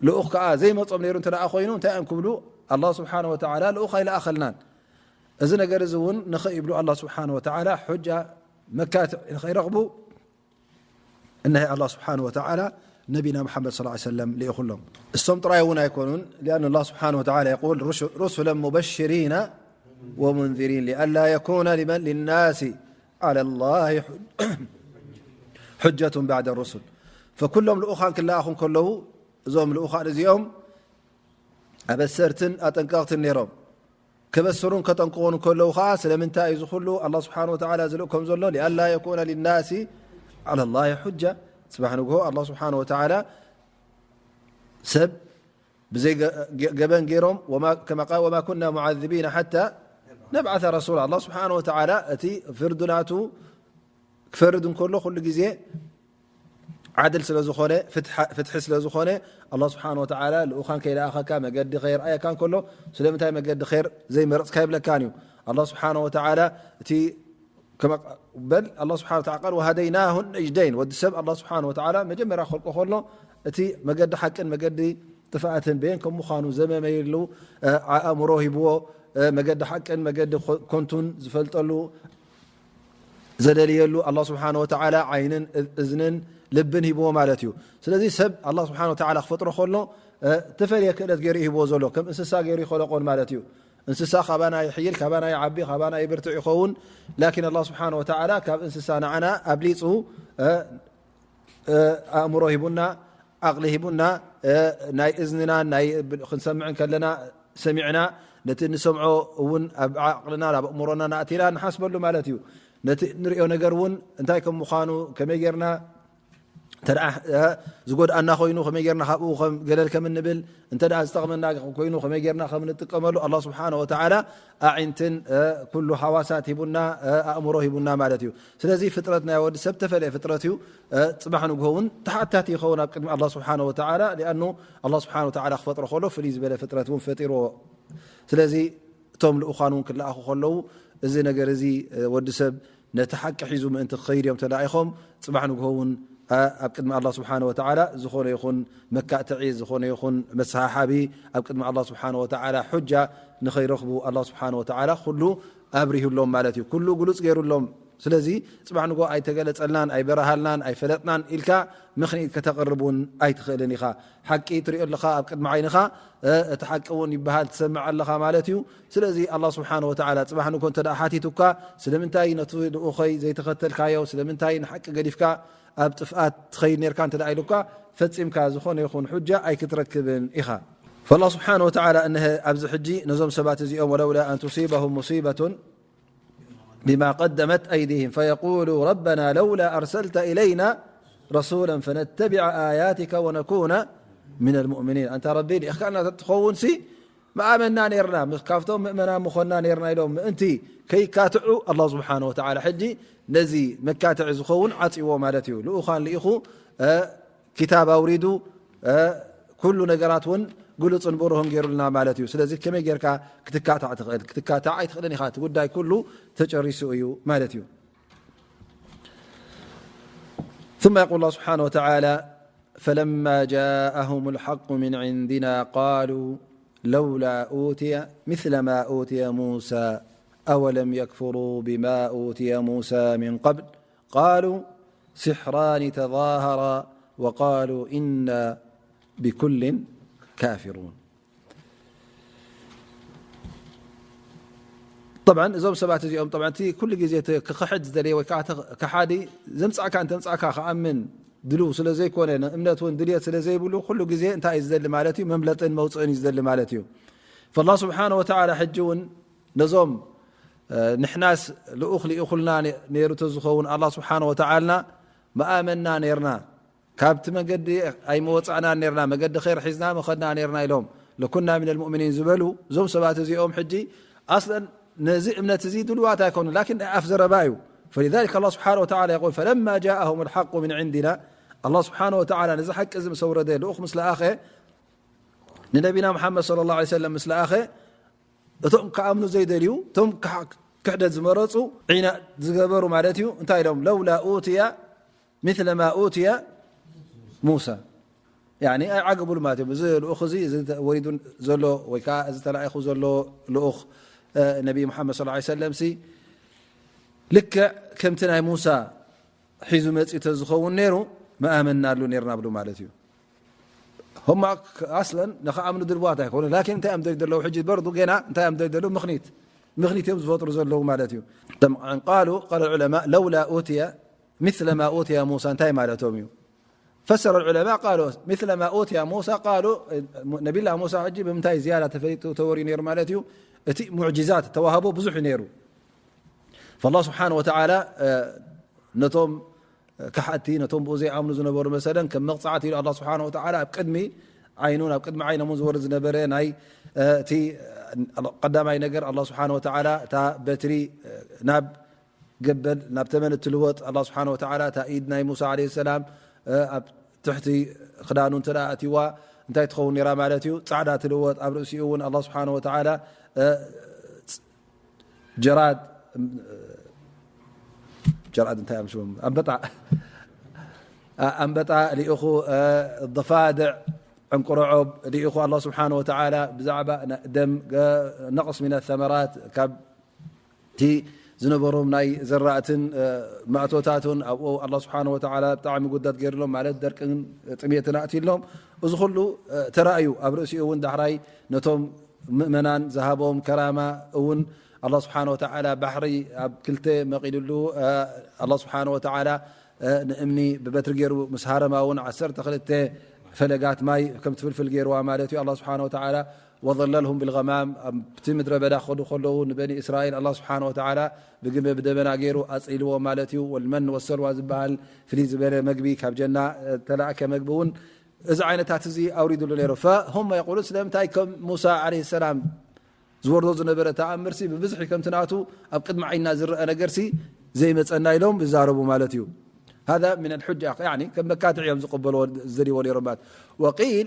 ልኡኽ ከኣ ዘይመጾም ነይሩ እንተ ደኣ ኮይኑ፣ እንታይ እዮም ክብሉ? ኣላህ ስብሓነሁ ወተዓላ ልኡኽ ኣይለኣኸልናን። እዚ ነገር እዚ እውን ንኸይብሉ ኣላህ ስብሓነሁ ወተዓላ ሑጃ መካትዕ ንኸይረኽቡ እነሀ ኣላህ ስብሓነሁ ወተዓላ ነቢና ሙሓመድ ሰለላሁ ዐለይሂ ወሰለም ልኢኹሎም። እሶም ጥራይ እውን ኣይኮኑን፣ لأن الله سبحانه وتعالى يقول: رسلا مبشرين ومنذرين لئلا يكون لمن للناس على الله حجة بعد الرسل. ፈኩሎም ልኡኻን ክለኣኹ እንከለዉ እዞም ልኡኻን እዚኦም ኣበሰርትን ኣጠንቀቕትን ነይሮም። ከበስሩን ከጠንቅቑን ከለዉ ኸዓ፣ ስለምንታይ እዩ እዚ ኩሉ ኣላህ ስብሓነሁ ወተዓላ ዝልእኮም ዘሎ? ሊኣላ የኩነ ሊናሲ ዓላ ላሂ ሑጃ። ጽባሕ ንግሆ ኣላህ ስብሓነሁ ወተዓላ ሰብ ብዘይ ገ-፣ ገ-፣ ገበን ገይሮም፣ ወማ፣ ከማ ቃል፣ ወማ ኩና ሙዓዚቢና ሓታ ነብዓተ ረሱላ። ኣላህ ስብሓነሁ ወተዓላ እቲ ፍርዲ ናቱ ክፈርድ እንከሎ ኩሉ ግዜ ዓድል ስለ ዝኾነ፣ ፍትሓ-፣ ፍትሒ ስለ ዝኾነ፣ ኣላህ ስብሓነሁ ወተዓላ ልኡኻን ከይለኣኸካ መገዲ ከየርኣየካ እንከሎ፣ ስለምንታይ መገዲ ኸይር ዘይመረጽካ ይብለካን እዩ። ኣላህ ስብሓነሁ ወተዓላ እቲ ከመ-፣ በል ኣላህ ስብሓነሁ ወተዓላ ቃል፣ ወሃደይናሁ ነጅደይን፣ ወዲ ሰብ ኣላህ ስብሓነሁ ወተዓላ መጀመርያ ክኸልቆ ከሎ፣ እቲ መገዲ ሓቅን መገዲ ጥፍኣትን በየን ከም ምዃኑ ዘመመየሉ፣ እ፣ ኣእምሮ ሂብዎ፣ እ፣ መገዲ ሓቅን መገዲ ኮ-፣ ኮንቱን ዝፈልጠሉ፣ ዘደልየሉ ኣላህ ስብሓነሁ ወተዓላ ዓይንን እ-፣ እዝንን ልብን ሂብዎ ማለት እዩ። ስለዚ ሰብ ኣላህ ስብሓነሁ ወተዓላ ክፈጥሮ ከሎ፣ እ፣ እተፈልየ ክእለት ገይሩ ይህብዎ ዘሎ፣ ከም እንስሳ ገይሩ ይኸለቆን ማለት እዩ። እንስሳ ካባና ይሕይል፣ ካባና ይዓቢ፣ ካባና ይብርትዕ ይኸውን። ላኪን ኣላህ ስብሓነሁ ወተዓላ ካብ እንስሳ ንዓና ኣብሊጹ፣ እ፣ እ፣ ኣእምሮ ሂቡና፣ ዓቕሊ ሂቡና፣ እ፣ ናይ እዝንና፣ ናይ ብ-፣ ክንሰምዕ እንከለና ሰሚዕና፣ ነቲ እንሰምዖ እውን ኣብ ዓቕልና፣ ኣብ ኣእምሮና ኣእቲና ንሓስበሉ ማለት እዩ። ነቲ እንርእዮ ነገር እውን እንታይ ከም ምዃኑ፣ ከመይ ጌርና እንተ ደኣ፣ እ፣ ዝጎድኣና ኮይኑ ከመይ ጌርና ካብኡ ከም ገለል ከም እንብል፣ እንተ ደኣ ዝጠቕመና ኮይኑ ከመይ ጌርና ከም እንጥቀመሉ ኣላህ ስብሓነ ወተዓላ ኣዒንትን፣ እ፣ ኩሉ ሃዋሳት ሂቡና፣ እ፣ ኣእምሮ ሂቡና ማለት እዩ። ስለዚ ፍጥረት ናይ ወዲ ሰብ ተፈለየ ፍጥረት እዩ። እ፣ ጽባሕ ንግሆ እውን ተሓታቲ ይኸውን ኣብ ቅድሚ ኣላህ ስብሓነ ወተዓላ። ሊኣኑ ኣላህ ስብሓነ ወተዓላ ክፈጥሮ ከሎ ፍልይ ዝበለ ፍጥረት እውን ፈጢርዎ። ስለዚ እቶም ልኡኻን እውን ክለኣኹ ከለዉ፣ እዚ ነገር እዚ፣ እ፣ ወዲ ሰብ ነቲ ሓቂ ሒዙ ምእንቲ ክኸይድ እዮም ተላኢኾም። ጽባሕ ንግሆ እውን፣ እ፣ ኣብ ቅድሚ ኣላህ ስብሓነ ወተዓላ ዝኾነ ይኹን መካትዒ፣ ዝኾነ ይኹን መሰሓሓቢ፣ ኣብ ቅድሚ ኣላህ ስብሓነ ወተዓላ ሑጃ ንኸይረኽቡ ኣላህ ስብሓነ ወተዓላ ኩሉ ኣብሪሁሎም ማለት እዩ። ኩሉ ግሉጽ ገይሩሎም። ስለዚ ጽባሕ ንግሆ ኣይተገለጸልናን፣ ኣይበረሃልናን፣ ኣይፈለጥናን ኢልካ ምኽንያት ከተቕርብ እውን ኣይትኽእልን ኢኻ። ሓቂ ትሪኦ ኣለኻ ኣብ ቅድሚ ዓይንኻ፣ እ፣ እቲ ሓቂ እውን ይበሃል ትሰምዕ ኣለኻ ማለት እዩ። ስለዚ ኣላህ ስብሓነ ወተዓላ ጽባሕ ንግሆ እንተ ደኣ ሓቲቱካ፣ ስለምንታይ ነቲ ልኡኸይ ዘይተኸተልካዮ፣ ስለምንታይ ንሓቂ ገዲፍካ ኣብ ጥፍኣት ትኸይድ ኔርካ እንተ ደኣ ኢሉካ፣ ፈጺምካ ዝኾነ ይኹን ሑጃ ኣይክትረክብን ኢኻ። ፈኣላህ ስብሓነ ወተዓላ እንሀ ኣብዚ ሕጂ ነዞም ሰባት እዚኦም፣ ወለውላ ኣን ቱሲበሁም ሙሲበቱን ቢማ ቀደመት ኣይዲህም ፈየቁሉ ረበና ለውላ ኣርሰልተ ኢለይና ረሱላ ፈነተቢዐ ኣያቲከ ወነኩነ ሚነል ሙእሚኒን። ኣንታ ረቢ፣ ልኢኽካና ተትኸውንሲ ምኣመንና ኔርና፣ ምስ፣ ካብቶም ምእመናን ምኾንና ኔርና ኢሎም ምእንቲ ከይካትዑ፣ ኣላህ ስብሓነ ወተዓላ ሕጂ ነዚ መካትዒ ዝኸውን ዓጽይዎ ማለት እዩ። ልኡኻን ልኢኹ፣ እ፣ ክታብ ኣውሪዱ፣ እ፣ ኩሉ ነገራት እውን ግሉጽን ብሩህን ገይሩልና ማለት እዩ። ስለዚ ከመይ ጌርካ ክትካታዕ ትኽእል? ክትካታዕ ኣይትኽእልን ኢኻ። እቲ ጉዳይ ኩሉ ተጨሪሱ እዩ ማለት እዩ። ثم يقول الله سبحانه وتعالى: فلما جاءهم الحق من عندنا قالوا لولا أوتي مثل ما أوتي موسى أولم يكفروا بما أوتي موسى من قبل قالوا سحران تظاهرا وقالوا إنا بكل كافرون. طبعا እዞም ሰባት እዚኦም طبعا እቲ ኩሉ ግዜ እቲ ክኽሕድ ዝደለየ ወይ ከዓ እቲ ከሓዲ ዘምጻእካ እንተምጻእካ ክኣምን ድልው ስለ ዘይኮነ፣ ንእምነት እውን ድልየት ስለ ዘይብሉ ኩሉ ግዜ እንታይ እዩ ዝደሊ ማለት እዩ? መምለጥን መውፅእን እዩ ዝደሊ ማለት እዩ። ፈላ ስብሓነ ወተዓላ ሕጂ እውን ነዞም፣ እ፣ ንሕናስ ልኡኽ ልኢኹልና ነ-፣ ነይሩ ተዝኸውን ኣላህ ስብሓነ ወተዓልና ምኣመንና ነይርና፣ ካብቲ መገዲ ኣይመወፃእናን ነይርና፣ መገዲ ኸይር ሒዝና መኸድና ነይርና ኢሎም፣ ለኩና ሚነል ሙእሚኒን ዝበሉ እዞም ሰባት እዚኦም ሕጂ ኣስለን ነዚ እምነት እዚ ድልዋት ኣይኮኑን፣ ላኪን ናይ ኣፍ ዘረባ እዩ። ፈሊዛሊክ ኣላህ ስብሓነ ወተዓላ የቁል፣ ፈለማ ጃአሁም ልሓቁ ሚን ዒንዲና፣ ኣላህ ስብሓነ ወተዓላ ነዚ ሓቂ እዚ ምስ ኣውረደ፣ ልኡኽ ምስ ለኣኸ፣ ንነቢና ሙሓመድ ሰለላሁ ዐለይሂ ወሰለም ምስ ለኣኸ፣ እቶም ክኣምኑ ዘይደልዩ፣ እቶም ክሕ-፣ ክሕደት ዝመረፁ፣ ዒናድ ዝገበሩ ማለት እዩ። እንታይ ኢሎም? ለውላ ኡትያ ሚስለ ማ ኡትየ ሙሳ። ያኒ ኣይዓገቡሉ ማለት እዮም። እዚ ልኡኽ እዚ፣ እዚ ወሪዱ ዘሎ ወይ ከዓ እዚ ተላኢኹ ዘሎ ልኡኽ፣ እ፣ ነቢይ ሙሓመድ ሰለላሁ ዐለይሂ ወሰለም ሲ ልክዕ ከምቲ ናይ ሙሳ ሒዙ መፂኡ ተዝኸውን ነይሩ፣ ምኣመንናሉ ነይርና ብሉ ማለት እዩ። ሆማ ኣስለን ንኽኣምኑ ድልዋት ኣይኮኑ። ላኪን እንታይ እዮም ደልዩ ዘለዉ? ሕጂ በርዱ ገና እንታይ እዮም ደልዩ ዘለዉ? ምኽኒት፣ ምኽኒት እዮም ዝፈጥሩ ዘለዉ ማለት እዩ። ጠምዓን ቃሉ፣ ቃለ ዑለማ፣ ለውላ ኡትየ ሚስለ ማ ኡትየ ሙሳ እንታይ ማለቶም እዩ? ፈሰረ ዑለማ ቃሉ፣ ሚስለ ማ ኡትየ ሙሳ ቃሉ፣ ነቢላ ሙሳ ሕጂ ብምንታይ ዝያዳ ተፈሊጡ ተወርዩ ነይሩ ማለት እዩ? እቲ ሙዕጂዛት፣ ተዋህቦ ብዙሕ እዩ ነይሩ። ፈላ ስብሓነ ወተዓላ፣ እ፣ ነቶም ከሓድቲ፣ ነቶም ብኡ ዘይኣምኑ ዝነበሩ መሰለን ከም መቕጻዕቲ ኢሉ ኣላህ ስብሓነ ወተዓላ ኣብ ቅድሚ ዓይኑን ኣብ ቅድሚ ዓይኖምን ዝወርድ ዝነበረ ናይ፣ እ፣ እቲ ቀዳማይ ነገር ኣላህ ስብሓነ ወተዓላ እታ በትሪ፣ እ፣ ናብ ገበል፣ ናብ ተመን እትልወጥ ኣላህ ስብሓነ ወተዓላ እታ ኢድ ናይ ሙሳ ዓለይሂ ሰላም፣ እ፣ ኣብ ትሕቲ ክዳኑ እንተ ደኣ ኣትይዋ እንታይ ትኸውን ነይራ ማለት እዩ? ጻዕዳ ትልወጥ። ኣብ ርእሲኡ እውን ኣላህ ስብሓነ ወተዓላ፣ እ፣ ጀራድ፣ ጀራድ እንታይ እዮም ሽሞም? ኣንበጣ። ኣንበጣ ልኢኹ፣ እ፣ ضفادع፣ ዕንቁሮዖብ ልኢኹ። ኣላህ ስብሓነ ወተዓላ ብዛዕባ ነ-፣ ደም፣ እ፣ ነቕስ ሚነ ሰመራት፣ ካብ እቲ ዝነበሮም ናይ ዘራእትን፣ እ፣ ማእቶታቱን ኣብኡ ኣላህ ስብሓነ ወተዓላ ብጣዕሚ ጉዳት ገይርሎም፣ ማለት ደርቅን ጥሜትን ኣእትይሎም። እዚ ኩሉ፣ እ፣ ተራእዩ። ኣብ ርእሲኡ እውን ዳሕራይ ነቶም ምእመናን ዝሃቦም ከራማ እውን ኣላህ ስብሓነ ወተዓላ ባሕሪ ኣብ ክልተ መቒልሉ፣ እ፣ ኣላህ ስብሓነ ወተዓላ፣ እ፣ ንእምኒ ብበትሪ ገይሩ ምስ ሃረማ እውን ዓሰርተ ክልተ ፈለጋት ማይ ከም ትፍልፍል ገይርዋ ማለት እዩ። ኣላህ ስብሓነ ወተዓላ وظللهم بالغمام ኣብቲ ምድረ በዳ ክኸዱ ከለዉ ንበኒ እስራኤል ኣላህ ስብሓነ ወተዓላ ብግመ ብደበና ገይሩ ኣጽሊልዎም ማለት እዩ። ወልመን ወሰልዋ ዝበሃል ፍልይ ዝበለ መግቢ ካብ ጀና ተላእከ መግቢ እውን እዚ ዓይነታት እዚ ኣውሪዱሉ ነይሩ። ፈሁመ የቁሉን ስለምንታይ ከም ሙሳ ዓለይሂ ሰላም ዝወርዶ ዝነበረ ተኣምርሲ ብብዝሒ ከምቲ ናቱ ኣብ ቅድሚ ዓይንና ዝረአ ነገርሲ ዘይመጸና ኢሎም ይዛረቡ ማለት እዩ። هذا من الحجة يعني ከም መካትዕ እዮም ዝቕበልዎ ዝደልይዎ ነይሮም ማለት። وقيل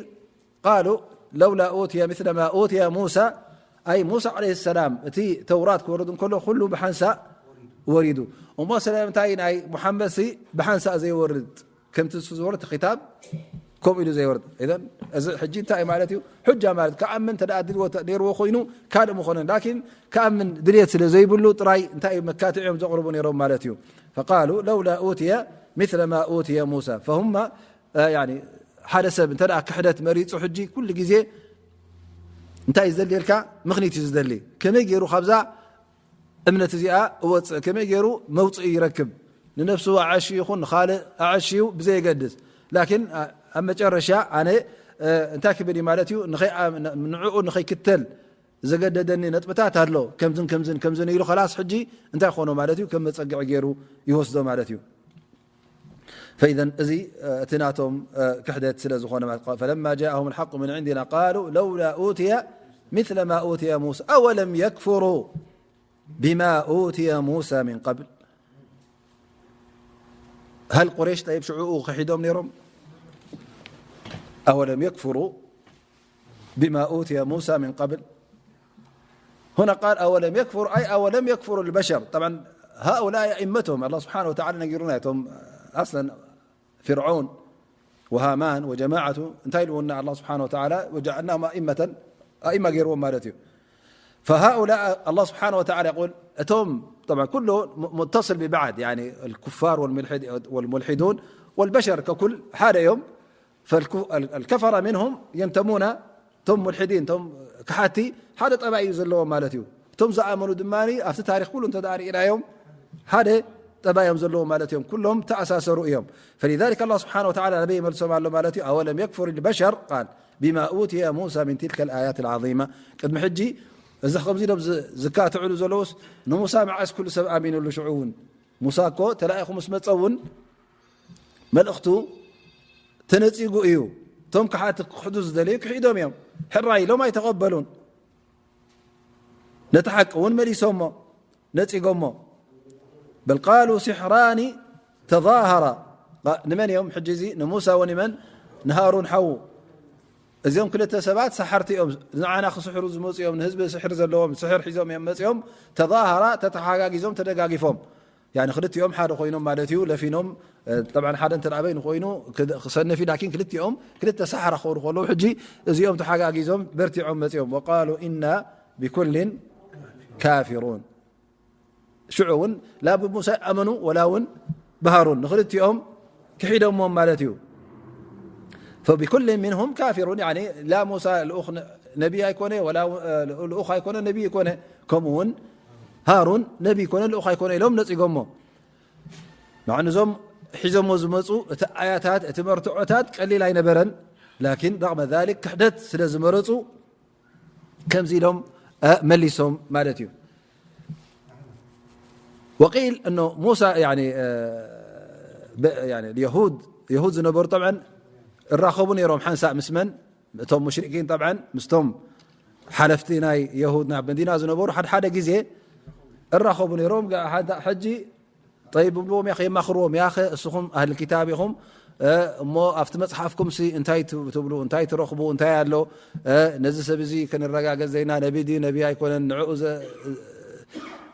قالوا لولا أوتي مثل ما أوتي موسى أي موسى عليه السلام እቲ ተውራት ክወርድ እንከሎ ኩሉ ብሓንሳእ ወሪዱ እሞ ስለምንታይ ናይ ሙሓመድ ሲ ብሓንሳእ ዘይወርድ ከምቲ ንሱ ዝወርድ ክታብ ከምኡ ኢሉ ዘይወርድ إذن እዚ ሕጂ እንታይ ማለት እዩ? ሕጃ ማለት ክኣምን እንተ ደኣ ድልዎ ነይርዎ ኮይኑ ካልእ ምኾነን ላኪን ክኣምን ድልየት ስለ ዘይብሉ ጥራይ እንታይ እዩ መካትዕ እዮም ዘቕርቡ ነይሮም ማለት እዩ። فقالوا لولا أوتي مثل ما أوتي موسى فهم ሓደ ሰብ እንተ ክሕደት መሪፁ ሕጂ ኩሉ ግዜ እንታይ ዝደልየልካ ምኽኒት እዩ ዝደሊ ከመይ ገይሩ ካብዛ እምነት እዚኣ እወፅእ ከመይ ገይሩ መውፅኢ ይረክብ ንነፍሱ ኣዓሽዩ ይኹን ንኻልእ ኣዓሽዩ ብዘየገድስ ላኪን ኣብ መጨረሻ ኣነ እንታይ ክብል እዩ ማለት እዩ ንዕኡ ንኸይክተል ዘገደደኒ ነጥብታት ኣሎ ከምዝን ከምዝን ከምዝን ኢሉ ኸላስ ሕጂ እንታይ ክኾኖ ማለት እዩ ከም መፀግዒ ገይሩ ይወስዶ ማለት እዩ። فإذا እዚ እቲ ናቶም ክሕደት ስለ ዝኾነ فلما جاءهم الحق من عندنا قالوا لولا أوتي مثل ما أوتي موسى أولم يكفروا بما أوتي موسى من قبل هل قريش طيب ሽዑኡ ክሒዶም ነይሮም أولم يكفروا بما أوتي موسى من قبل هنا قال أولم يكفر أي أولم يكفر البشر طبعا هؤلاء أئمتهم الله سبحانه وتعالى نجرنا يتم أصلا فرعون وهامان وجماعته انتهى لنا الله سبحانه وتعالى وجعلناهم أئمة أئمة غير مالتهم فهؤلاء الله سبحانه وتعالى يقول أتم طبعا كله متصل ببعض يعني الكفار والملحد والملحدون والبشر ككل حال يوم فالكفر منهم ينتمون ቶም ሙልሒዲን ቶም ክሓቲ ሓደ ጠባይ እዩ ዘለዎም ማለት እዩ። እቶም ዝኣመኑ ድማ ኣብቲ ታሪክ ኩሉ እንተ ርኢናዮም ሓደ ጠባይ እዮም ዘለዎም ማለት እዮም። ኩሎም ተኣሳሰሩ እዮም። فلذلك الله سبحانه وتعالى ናበይ ይመልሶም ኣሎ ማለት እዩ። أولم يكفر البشر قال بما أوتي موسى من تلك الآيات العظيمة ቅድሚ ሕጂ እዚ ከምዚ ኢሎም ዝካትዕሉ ዘለውስ ንሙሳ መዓስ ኩሉ ሰብ ኣሚኑሉ ሽዑ እውን ሙሳ እኮ ተላኢኹ ምስ መጸ እውን መልእኽቱ ተነጺጉ እዩ። እቶም ክሓቲ ክኽሕዱ ዝደለዩ ክሒዶም እዮም። ሕራይ ኢሎም ኣይተቐበሉን። ነቲ ሓቂ እውን መሊሶሞ ነጺጎሞ። በል ቃሉ ሲሕራኒ ተዛሃራ ንመን እዮም ሕጂ እዚ ንሙሳ ወንመን ንሃሩን ሓዉ እዚኦም ክልተ ሰባት ሰሓርቲ እዮም። ንዓና ክስሕሩ ዝመፁ እዮም። ንህዝቢ ስሕር ዘለዎም ስሕር ሒዞም እዮም መፅኦም። ተዛሃራ ተተሓጋጊዞም ተደጋጊፎም ያኒ ክልቲኦም ሓደ ኮይኖም ማለት እዩ ለፊኖም። ጠብዓን ሓደ እንተ በይኑ ኮይኑ ክሰንፍ እዩ ላኪን ክልቲኦም ክልተ ሳሕራ ክኾኑ ከለዉ ሕጂ እዚኦም ተሓጋጊዞም በርቲዖም መፂኦም ወቃሉ ኢና ብኩልን ካፊሩን። ሽዑ እውን ላ ብሙሳ ኣመኑ ወላ እውን ብሃሩን ንክልቲኦም ክሒዶሞም ማለት እዩ። فبكل منهم كافرون يعني لا موسى ልኡኽ ነቢ ኣይኮነ ወላ ልኡኽ ኣይኮነ ነቢ ኣይኮነ ከምኡ እውን ሃሩን ነቢ ኣይኮነ ልኡኽ ኣይኮነ ኢሎም ነፂጎሞ። ንዕንዞም ሒዞሞ ዝመፁ እቲ ኣያታት እቲ መርትዖታት ቀሊል ኣይነበረን። ላኪን ረغم ذلك ክሕደት ስለ ዝመረፁ ከምዚ ኢሎም መሊሶም ማለት እዩ። وقيل أنه موسى يعني يهود ዝነበሩ طبعا እራኸቡ ነይሮም ሓንሳእ ምስ መን እቶም ሙሽሪኪን طبعا ምስቶም ሓለፍቲ ናይ የሁድ ናብ መዲና ዝነበሩ ሓደ ሓደ ግዜ እራኸቡ ነይሮም። ሕጂ ጠይብ ብልዎም ያ የማኽርዎም ያኸ እስኹም ኣህል ክታብ ኢኹም እሞ ኣብቲ መፅሓፍኩም ሲ እንታይ ትብሉ እንታይ ትረኽቡ እንታይ ኣሎ? ነዚ ሰብ እዚ ክንረጋገፅ ዘይና ነቢ ድዩ ነቢ ኣይኮነን ንዕኡ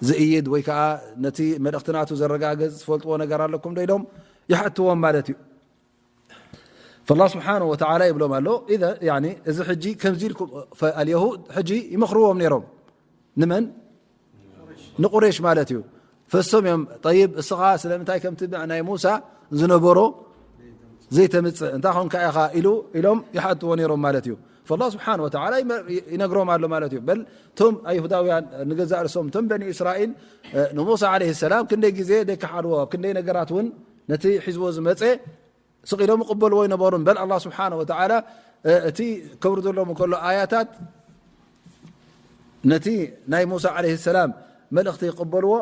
ዝእይድ ወይ ከዓ ነቲ መልእኽቲ ናቱ ዘረጋገፅ ዝፈልጥዎ ነገር ኣለኩም ዶ ኢሎም ይሓትዎም ማለት እዩ። فالله سبحانه وتعالى ይብሎም ኣሎ እዚ ሕጂ ከምዚ ኢልኩም اليهود ሕጂ ይመኽርዎም ነይሮም ንመን ንቁሬሽ ማለት እዩ። ፈሶም እዮም ጠይብ እስኻ ስለምንታይ ከምቲ ናይ ሙሳ ዝነበሮ ዘይተምፅእ እንታይ ኮንካ ኢኻ ኢሉ ኢሎም ይሓትዎ ነይሮም ማለት እዩ። فالله سبحانه وتعالى ይነግሮም ኣሎ ማለት እዩ። በል እቶም ኣይሁዳውያን ንገዛእ ርእሶም እቶም በኒ እስራኤል ንሙሳ ዓለይሂ ሰላም ክንደይ ግዜ ደይከሓድዎ ኣብ ክንደይ ነገራት እውን ነቲ ሒዝዎ ዝመፀ ስቕ ኢሎም ይቕበልዎ ይነበሩን በል ኣላህ ስብሓነ ወተዓላ እቲ ከውርደሎም እንከሎ ኣያታት ነቲ ናይ ሙሳ ዓለይሂ ሰላም መልእኽቲ ይቕበልዎ።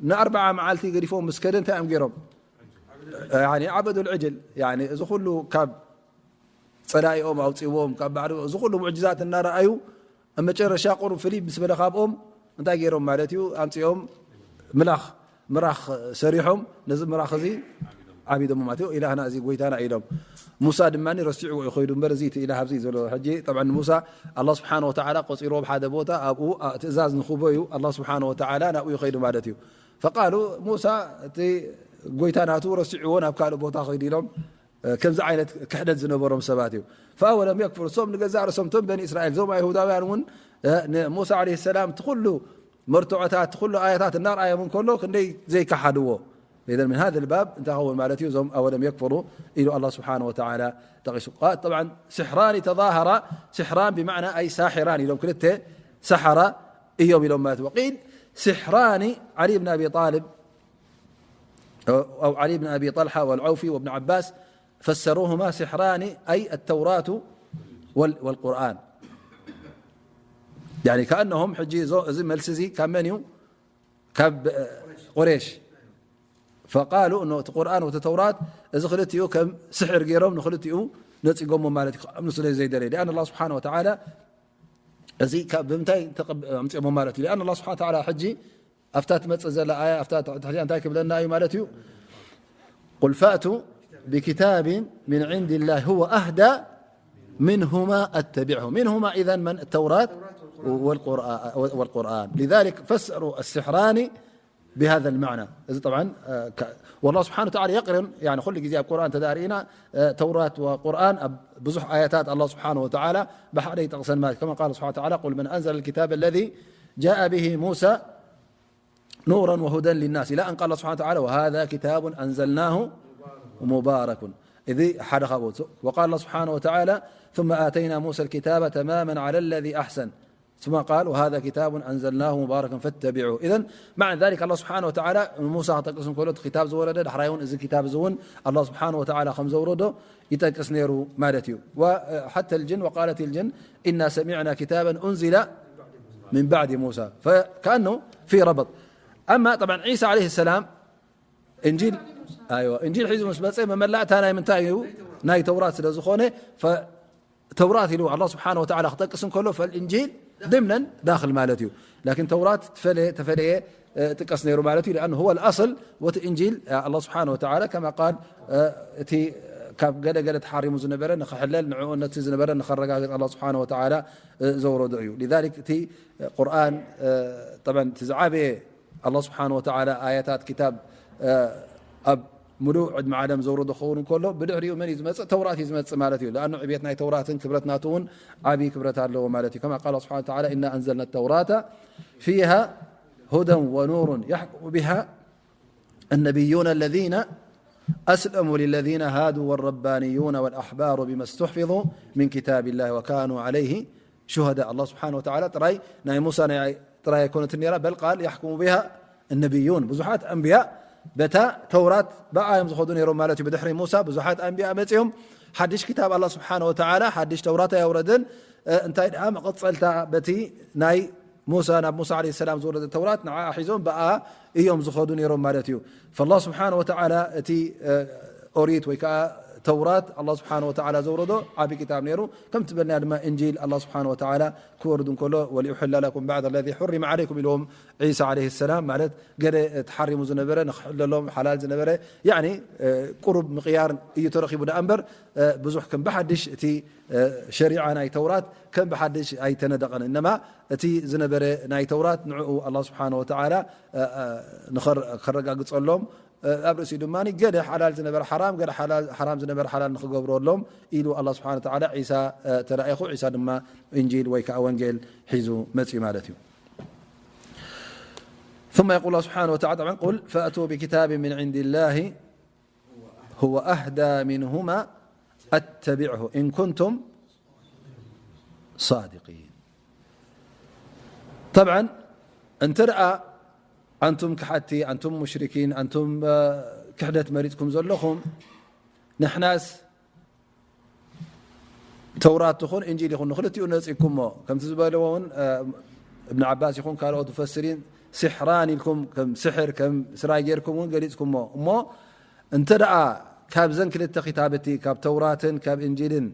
ንኣርብዓ መዓልቲ ገዲፎም ምስ ከደ እንታይ እዮም ገይሮም? ያኒ ዓበዱል ዕጅል፣ ያኒ እዚ ኩሉ ካብ ጸላኢኦም ኣውጺዎም፣ ካብ ባዕዲ እዚ ኩሉ ሙዕጅዛት እናረኣዩ፣ ኣብ መጨረሻ ቁሩብ ፍልይ ምስ በለ ካብኦም እንታይ ገይሮም ማለት እዩ? ኣምጺኦም ምላኽ፣ ምራኽ ሰሪሖም፣ ነዚ ምራኽ እዚ ዓቢዶም ማለት እዩ። ኢላህና እዚ ጎይታና ኢሎም። ሙሳ ድማ ረሲዕዎ እዩ ኸይዱ እምበር፣ እዚ እቲ ኢላህ ኣብዚ እዩ ዘሎ። ሕጂ ጠብዓ ሙሳ ኣላህ ስብሓነ ወተዓላ ቆጺርዎ ብሓደ ቦታ ኣብኡ፣ አ፣ ትእዛዝ ንኽቦ እዩ ኣላህ ስብሓነ ወተዓላ ናብኡ ይኸይዱ ማለት እዩ። ፈቃሉ ሙሳ እቲ ጎይታ ናቱ ረሲዕዎ ናብ ካልእ ቦታ ኸይዱ ኢሎም፣ እ፣ ከምዚ ዓይነት ክሕደት ዝነበሮም ሰባት እዩ። ፈኣወለም የክፍሩ፣ እሶም ንገዛእ ርእሶም እቶም በኒ እስራኤል፣ እዞም ኣይሁዳውያን እውን፣ እ፣ ንሙሳ ዓለይሂ ሰላም እቲ ኩሉ መርትዖታት፣ እቲ ኩሉ ኣያታት እናርኣዮም እንከሎ ክንደይ ዘይከሓድዎ። ኢዘን ምን ሃذ ልባብ እንታይ ኸውን ማለት እዩ? እዞም ኣወለም የክፍሩ ኢሉ ኣላህ ስብሓነ ወተዓላ ጠቒሱ። ቃ-፣ ጠብዓን ስሕራኒ ተዛሃራ፣ ስሕራን ብማዕና ኣይ ሳሒራን ኢሎም ክልተ ሰሓራ እዮም ኢሎም ማለት እዩ። ወቂል ስሕራኒ ዓሊ ብን ኣቢ ጣልብ أو علي بن أبي طلحة والعوفي وابن عباس فسروهما سحران أي التوراة وال-، والقرآن. يعني كأنهم ሕጂ ዞ-፣ እዚ መልሲ እዚ ካብ መን እዩ? ካብ፣ እ፣ ቁሬሽ። فقالوا እኖ እቲ ቁርኣን ወቲ ተውራት እዚ ክልቲኡ ከም ስሕር ገይሮም ንክልቲኡ ነጺጎሞ ማለት እዩ። ክኣምኑ ስለ ዘይደለዩ። لأن الله سبحانه وتعالى እዚ ካብ ብምንታይ ተቐብ-፣ ኣምጺኦሞ ማለት እዩ? لأن الله سبحانه وتعالى ሕጂ ኣብታ ትመጽእ ዘላ ኣያ፣ ኣብታ ትሕቲኣ እንታይ ክብለና እዩ ማለት እዩ? قل فأتوا بكتاب من عند الله هو أهدى منهما أتبعه. منهما إذن من؟ التوراة والقرآ-، والقرآن. لذلك فسروا السحران بهذا المعنى. እዚ طبعا، እ፣ ከ-፣ والله سبحانه وتعالى يقرن، يعني ኩሉ ግዜ ኣብ ቁርኣን ተዳሪእና፣ እ፣ ተውራት ወቁርኣን ኣብ ብዙሕ ኣያታት ኣላህ ስብሓነሁ ወተዓላ ብሓደ ይጠቕሰን ማለት። كما قال سبحانه وتعالى: قل من أنزل الكتاب الذي جاء به موسى نورا وهدى للناس، إلى أن قال الله سبحانه وتعالى: وهذا كتاب أنزلناه مبارك. እዚ ሓደ ካብኡ። وقال الله سبحانه وتعالى: ثم آتينا موسى الكتاب تماما على الذي أحسن. ثم قال: وهذا كتاب أنزلناه مبارك فاتبعوه. إذن معنى ذلك الله سبحانه وتعالى ንሙሳ ክጠቅስ እንከሎ እቲ ክታብ ዝወረደ፣ ዳሕራይ እውን እዚ ክታብ እዚ እውን ኣላህ ስብሓነሁ ወተዓላ ከም ዘውረዶ ይጠቅስ ነይሩ ማለት እዩ። وحتى الجن، وقالت الجن إنا سمعنا كتابا أنزل من بعد موسى، فكأنه في ربط. أما طبعا عيسى عليه السلام إنجيل، أيوة، إنجيل ሒዙ ምስ መጸ መመላእታ ናይ ምንታይ እዩ? ናይ ተውራት ስለ ዝኾነ፣ ፈ-፣ ተውራት ኢሉ ኣላህ ስብሓነሁ ወተዓላ ክጠቅስ እንከሎ፣ ፈልእንጂል ድምነን ዳኽል ማለት እዩ። ላኪን ተውራት ትፈለ-፣ ተፈለየ፣ እ፣ ጥቀስ ነይሩ ማለት እዩ። لأنه هو الأصل، ወቲ እንጂል፣ እ፣ ኣላህ ስብሓነሁ ወተዓላ ከማ ቃል፣ እ፣ እቲ ካብ ገለ ገለ ተሓሪሙ ዝነበረ ንኽሕለል፣ ንዕኡ ነቲ ዝነበረ ንኸረጋግጽ ኣላህ ስብሓነሁ ወተዓላ፣ እ፣ ዘውረዶ እዩ። لذلك እቲ ቁርኣን፣ እ፣ ጠብዓን እቲ ዝዓበየ ኣላህ ስብሓነሁ ወተዓላ ኣያታት ክታብ፣ እ፣ ኣብ ምሉእ ዕድመ ዓለም ዘውረዶ ክኸውን እንከሎ፣ ብድሕሪኡ መን እዩ ዝመጽእ? ተውራት እዩ ዝመጽእ ማለት እዩ። ለኣኑ ዕብየት ናይ ተውራትን ክብረት ናቱ እውን ዓብዪ ክብረት ኣለዎ ማለት እዩ። ከማ ቃል ስብሓነሁ ወተዓላ: إنا أنزلنا التوراة فيها هدى ونور يحكم بها النبيون الذين أسلموا للذين هادوا والربانيون والأحبار بما استحفظوا من كتاب الله وكانوا عليه شهداء. ኣላህ ስብሓነሁ ወተዓላ ጥራይ ናይ ሙሳ ናይ ጥራይ ኣይኮነትን ነይራ፣ በል ቃል يحكم بها النبيون፣ ብዙሓት ኣንብያ በታ ተውራት ብኣ እዮም ዝኸዱ ነይሮም ማለት እዩ። ብድሕሪ ሙሳ ብዙሓት ኣንብያ መጺኦም፣ ሓድሽ ክታብ ኣላህ ስብሓነሁ ወተዓላ ሓድሽ ተውራት ኣየውረደን። እ፣ እንታይ ደኣ መቐጸልታ በቲ ናይ ሙሳ፣ ናብ ሙሳ ዓለይሂ ሰላም ዝወረደ ተውራት ንዓ ሒዞም ብኣ እዮም ዝኸዱ ነይሮም ማለት እዩ። ፈላህ ስብሓነሁ ወተዓላ እቲ፣ እ፣ ኦሪት ወይ ከዓ ተውራት ኣላህ ስብሓነሁ ወተዓላ ዘውረዶ ዓቢ ክታብ ነይሩ። ከምቲ በልና ድማ እንጂል ኣላህ ስብሓነሁ ወተዓላ ክወርድ እንከሎ ولأحل لكم بعض الذي حرم عليكم ኢልዎም ዒሳ ዓለይሂ ሰላም፣ ማለት ገለ ተሓሪሙ ዝነበረ ንኽሕለሎም ሓላል ዝነበረ፣ ያኒ፣ እ፣ ቁሩብ ምቕያር እዩ ተረኺቡ ደኣ እምበር፣ እ፣ ብዙሕ ከም ብሓድሽ እቲ፣ እ፣ ሸሪዓ ናይ ተውራት ከም ብሓድሽ ኣይተነደቐን። እነማ እቲ ዝነበረ ናይ ተውራት ንዕኡ ኣላህ ስብሓነሁ ወተዓላ፣ እ፣ እ፣ ንኸር-፣ ከረጋግጸሎም፣ እ፣ ኣብ ርእሲኡ ድማ ገለ ሓላል ዝነበረ ሓራም፣ ገለ ሓላል፣ ሓራም ዝነበረ ሓላል ንኽገብረሎም ኢሉ ኣላህ ስብሓነሁ ወተዓላ ዒሳ፣ እ፣ ተላኢኹ፣ ዒሳ ድማ እንጂል ወይ ከዓ ወንጌል ሒዙ መጺኡ ማለት እዩ። ثم يقول الله سبحانه وتعالى، طبعا، قل فأتوا بكتاب من عند الله هو أهدى منهما أتبعه إن كنتم صادقين. طبعا، እንተ ደኣ ኣንቱም ከሓድቲ፣ ኣንቱም ሙሽሪኪን፣ ኣንቱም፣ እ፣ ክሕደት መሪጽኩም ዘለኹም፣ ንሕናስ ተውራት ይኹን እንጂል ይኹን ንኽልቲኡ ነጺግኩሞ፣ ከምቲ ዝበልዎ እውን፣ እ፣ እብን ዓባስ ይኹን ካልኦት ሙፈስሪን ሲሕራን ኢልኩም ከም ስሕር ከም ስራይ ጌርኩም እውን ገሊጽኩሞ። እሞ እንተ ደኣ ካብዘን ክልተ ክታብቲ ካብ ተውራትን ካብ እንጂልን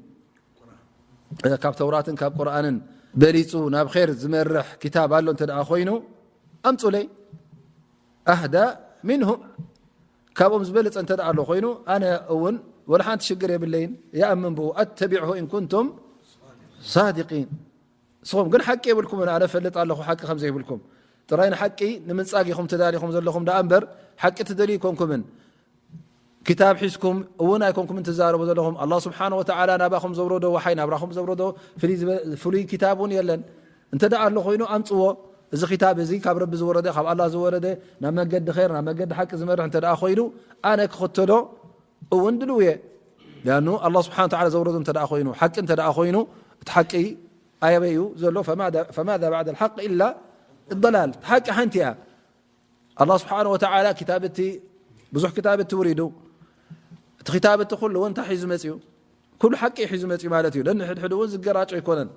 ካብ ተውራትን ካብ ቁርኣንን በሊጹ ናብ ኼር ዝመርሕ ክታብ ኣሎ እንተ ደኣ ኮይኑ ኣምጹለይ። ኣህዳ ሚንሁም ካብኦም ዝበለጸ እንተ ደኣ ኣሎ ኮይኑ ኣነ እውን ወላ ሓንቲ ሽግር የብለይን ይኣምን ብኡ ኣተቢዕሁ ኢን ኩንቱም ሳዲቂን። ንስኹም ግን ሓቂ የብልኩምን፣ ኣነ እፈልጥ ኣለኹ ሓቂ ከም ዘይብልኩም። ጥራይ ንሓቂ ንምንጻግ ኢኹም ተዳሊኹም ዘለኹም ደኣ እምበር ሓቂ ትደልዩ ኣይኮንኩምን። ክታብ ሒዝኩም እውን ኣይኮንኩምን ትዛረቡ ዘለኹም። ኣላህ ስብሓነ ወተዓላ ናባኹም ዘውረዶ ወሓይ፣ ናብራኹም ዘውረዶ ፍልይ ዝበ-፣ ፍሉይ ክታብ እውን የለን። እንተ ደኣ ኣሎ ኮይኑ ኣምጽዎ። እዚ ክታብ እዚ ካብ ረቢ ዝወረደ፣ ካብ ኣላህ ዝወረደ፣ ናብ መገዲ ኸይር፣ ናብ መገዲ ሓቂ ዝመርሕ እንተ ደኣ ኮይኑ ኣነ ክኽተሎ እውን ድልው እየ። ሊኣኑ ኣላህ ስብሓነ ወተዓላ ዘውረዶ እንተ ደኣ ኮይኑ፣ ሓቂ እንተ ደኣ ኮይኑ፣ እቲ ሓቂ ኣየበይ እዩ ዘሎ? ፈማዛ፣ ፈማዛ ባዕደ ልሓቅ ኢላ ضላል። ሓቂ ሓንቲ እያ። ኣላህ ስብሓነ ወተዓላ ክታብ እቲ፣ ብዙሕ ክታብ እቲ ውሪዱ፣ እቲ ክታብ እቲ ኩሉ እውን እንታይ ሒዙ መፅዩ? ኩሉ ሓቂ ሒዙ መፅዩ ማለት እዩ። ነንሕድሕዱ እውን ዝገራጮ ኣይኮነን።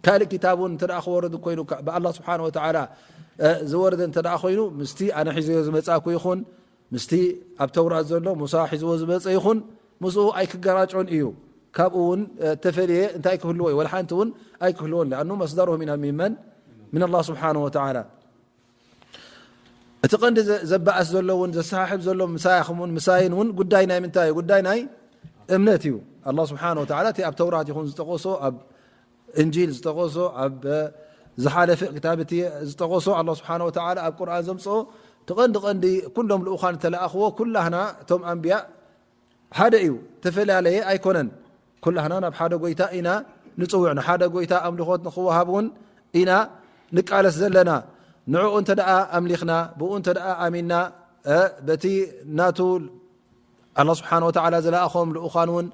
ካልእ ክታብ እውን እንተ ደኣ ክወርድ ኮይኑ፣ ብኣላህ ስብሓነ ወተዓላ፣ እ፣ ዝወረደ እንተ ደኣ ኮይኑ፣ ምስቲ ኣነ ሒዘዮ ዝመጻእኩ ይኹን፣ ምስቲ ኣብ ተውራት ዘሎ ሙሳ ሒዝዎ ዝመጸ ይኹን፣ ምስኡ ኣይክገራጮን እዩ። ካብኡ እውን፣ እ፣ ተፈልየ እንታይ ክህልዎ እዩ? ወላ ሓንቲ እውን ኣይክህልዎን። ለኣኑ መስደርሁ ሚን፣ ሚን መን? ሚን ኣላህ ስብሓነ ወተዓላ። እቲ ቀንዲ ዘ-፣ ዘባእስ ዘሎ እውን፣ ዘሰሓሕብ ዘሎ ምሳያኹም እውን፣ ምሳይን እውን ጉዳይ ናይ ምንታይ እዩ? ጉዳይ ናይ እምነት እዩ። ኣላህ ስብሓነ ወተዓላ እቲ ኣብ ተውራት ይኹን ዝጠቐሶ፣ ኣብ እንጂል ዝጠቐሶ፣ ኣብ፣ እ፣ ዝሓለፈ ክታብ እቲ ዝጠቐሶ፣ ኣላህ ስብሓነ ወተዓላ ኣብ ቁርኣን ዘምጽኦ፣ እቲ ቀንዲ ቀንዲ ኩሎም ልኡኻን እተለኣኽዎ፣ ኩላህና እቶም ኣንብያ ሓደ እዩ፣ ተፈላለየ ኣይኮነን። ኩላህና ናብ ሓደ ጎይታ ኢና ንጽውዕ፣ ንሓደ ጎይታ ኣምልኾት ንኽወሃብ እውን ኢና ንቃለስ ዘለና። ንዕኡ እንተ ደኣ ኣምሊኽና፣ ብኡ እንተ ደኣ ኣሚንና፣ እ፣ በቲ ናቱ ኣላህ ስብሓነ ወተዓላ ዝለኣኾም ልኡኻን እውን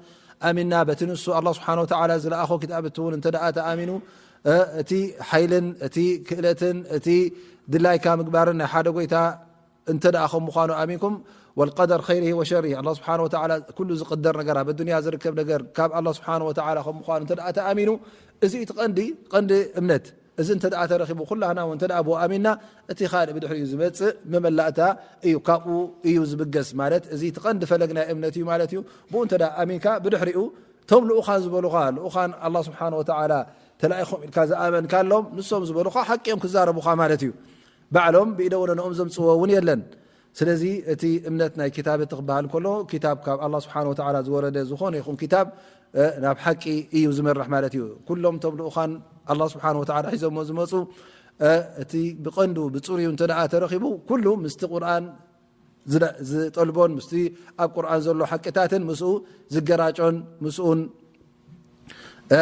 ኣሚንና፣ በቲ ንሱ ኣላህ ስብሓነ ወተዓላ ዝለኣኾ ክታብቲ እውን እንተ ደኣ ተኣሚኑ፣ እ፣ እቲ ሓይልን እቲ ክእለትን እቲ ድላይካ ምግባርን ናይ ሓደ ጎይታ እንተ ደኣ ከም ምዃኑ ኣሚንኩም፣ ወልቀደር ኸይሪሂ ወሸሪሂ፣ ኣላህ ስብሓነ ወተዓላ ኩሉ ዝቅደር ነገር፣ ኣብ ኣዱንያ ዝርከብ ነገር ካብ ኣላህ ስብሓነ ወተዓላ ከም ምዃኑ እንተ ደኣ ተኣሚኑ፣ እዚ እቲ ቀንዲ፣ ቀንዲ እምነት። እዚ እንተ ደኣ ተረኺቡ፣ ኩላህና እውን እንተ ደኣ ብኡ ኣሚንና፣ እቲ ካልእ ብድሕሪኡ ዝመጽእ መመላእታ እዩ፣ ካብኡ እዩ ዝብገስ። ማለት እዚ እቲ ቀንዲ ፈለግ ናይ እምነት እዩ ማለት እዩ። ብኡ እንተ ደኣ ኣሚንካ፣ ብድሕሪኡ እቶም ልኡኻን ዝበሉኻ፣ ልኡኻን ኣላህ ስብሓነ ወተዓላ ተላኢኾም ኢልካ ዝኣመንካሎም፣ ንሶም ዝበሉኻ ሓቂ እዮም ክዛረቡኻ ማለት እዩ። ባዕሎም ብኢደ ወነንኦም ዘምጽዎ እውን የለን። ስለዚ እቲ እምነት ናይ ክታብ እቲ ክበሃል እንከሎ፣ ክታብ ካብ ኣላህ ስብሓነ ወተዓላ ዝወረደ ዝኾነ ይኹን ክታብ፣ እ፣ ናብ ሓቂ እዩ ዝመርሕ ማለት እዩ። ኩሎም እቶም ልኡኻን ኣላህ ስብሓነ ወተዓላ ሒዞሞ ዝመጹ፣ እ፣ እቲ ብቐንዱ ብጽሩዩ እንተ ደኣ ተረኺቡ፣ ኩሉ ምስቲ ቁርኣን ዝደ-፣ ዝጠልቦን ምስቲ ኣብ ቁርኣን ዘሎ ሓቅታትን ምስኡ ዝገራጮን ምስኡን፣ እ፣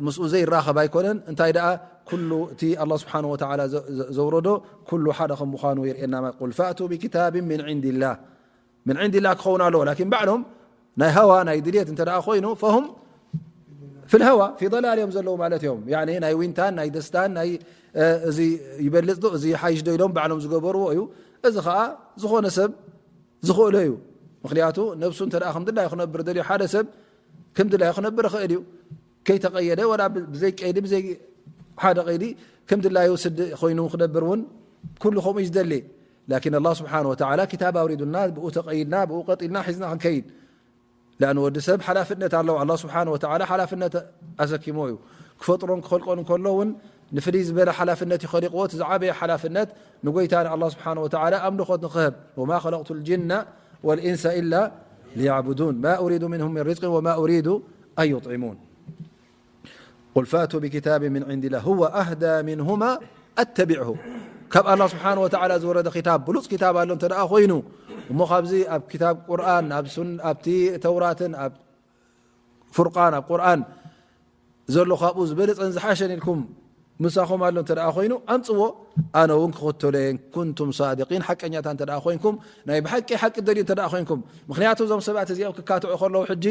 ምስኡ ዘይራኸብ ኣይኮነን። እንታይ ደኣ ኩሉ እቲ ኣላህ ስብሓነ ወተዓላ ዘ-፣ ዘ-፣ ዘውረዶ ኩሉ ሓደ ከም ምዃኑ የርእየና። ቁል ፋእቱ ቢኪታብን ምን ዒንዲላህ። ምን ዒንዲላህ ክኸውን ኣለዎ። ላኪን ባዕሎም ናይ ሃዋ፣ ናይ ድልየት እንተ ደኣ ኮይኑ፣ ፈሁም ፊል ሃዋ፣ ፊ ضላል እዮም ዘለዉ ማለት እዮም። ያኒ ናይ ዊንታን፣ ናይ ደስታን፣ ናይ፣ እ፣ እዚ ይበልጽ ዶ፣ እዚ ይሓይሽ ዶ ኢሎም ባዕሎም ዝገበርዎ እዩ። እዚ ኸኣ ዝኾነ ሰብ ዝኽእሎ እዩ። ምኽንያቱ ነብሱ እንተ ደኣ ከም ድላዩ ክነብር ደልዩ፣ ሓደ ሰብ ከም ድላዩ ክነብር ይኽእል እዩ። ከይተቐየደ፣ ወላ ብ-፣ ብዘይ ቀይዲ፣ ብዘይ ሓደ ቀይዲ፣ ከም ድላዩ ስዲ ኮይኑ ክነብር እውን ኩሉ ከምኡ እዩ ዝደሊ። ላኪን ኣላህ ስብሓነ ወተዓላ ክታብ ኣውሪዱልና፣ ብኡ ተቐይድና፣ ብኡ ቀጢልና ሒዝና ክንከይድ። ለኣን ወዲ ሰብ ሓላፍነት ኣለዎ። ኣላህ ስብሓነ ወተዓላ ሓላፍነት ኣሰኪሞ እዩ። ክፈጥሮን ክኸልቆን እንከሎ እውን ንፍልይ ዝበለ ሓላፍነት እዩ ኸሊቕዎ። እቲ ዝዓበየ ሓላፍነት ንጎይታ ንኣላህ ስብሓነ ወተዓላ ኣምልኾት ንኽህብ። ወማ ኸለቅቱ ልጅነ ወልኢንሰ ኢላ ሊያዕቡዱን። ማ ኡሪዱ ሚንሁም ሚን ሪዝቅን ወማ ኡሪዱ ኣን ዩጥዒሙን። ቁል ፋቱ ቢኪታብን ምን ዒንዲላህ ሁወ ኣህዳ ሚንሁማ ኣተቢዕሁ። ካብ ኣላህ ስብሓነ ወተዓላ ዝወረደ ክታብ፣ ብሉጽ ክታብ ኣሎ እንተ ደኣ ኮይኑ፣ እሞ ካብዚ ኣብ ክታብ ቁርኣን፣ ኣብ ሱን-፣ ኣብቲ ተውራትን ኣብ ፉርቃን፣ ኣብ ቁርኣን ዘሎ ካብኡ ዝበለጸን ዝሓሸን ኢልኩም ምሳኹም ኣሎ እንተ ደኣ ኮይኑ፣ ኣምጽዎ፣ ኣነ እውን ክኽተሎ እየ፣ ኢን ኩንቱም ሳዲቂን፣ ሓቀኛታት እንተ ደኣ ኮይንኩም፣ ናይ ብሓቂ ሓቂ ትደልዩ እንተ ደኣ ኮይንኩም። ምኽንያቱ እዞም ሰባት እዚኦም ክካትዑ ከለዉ ሕጂ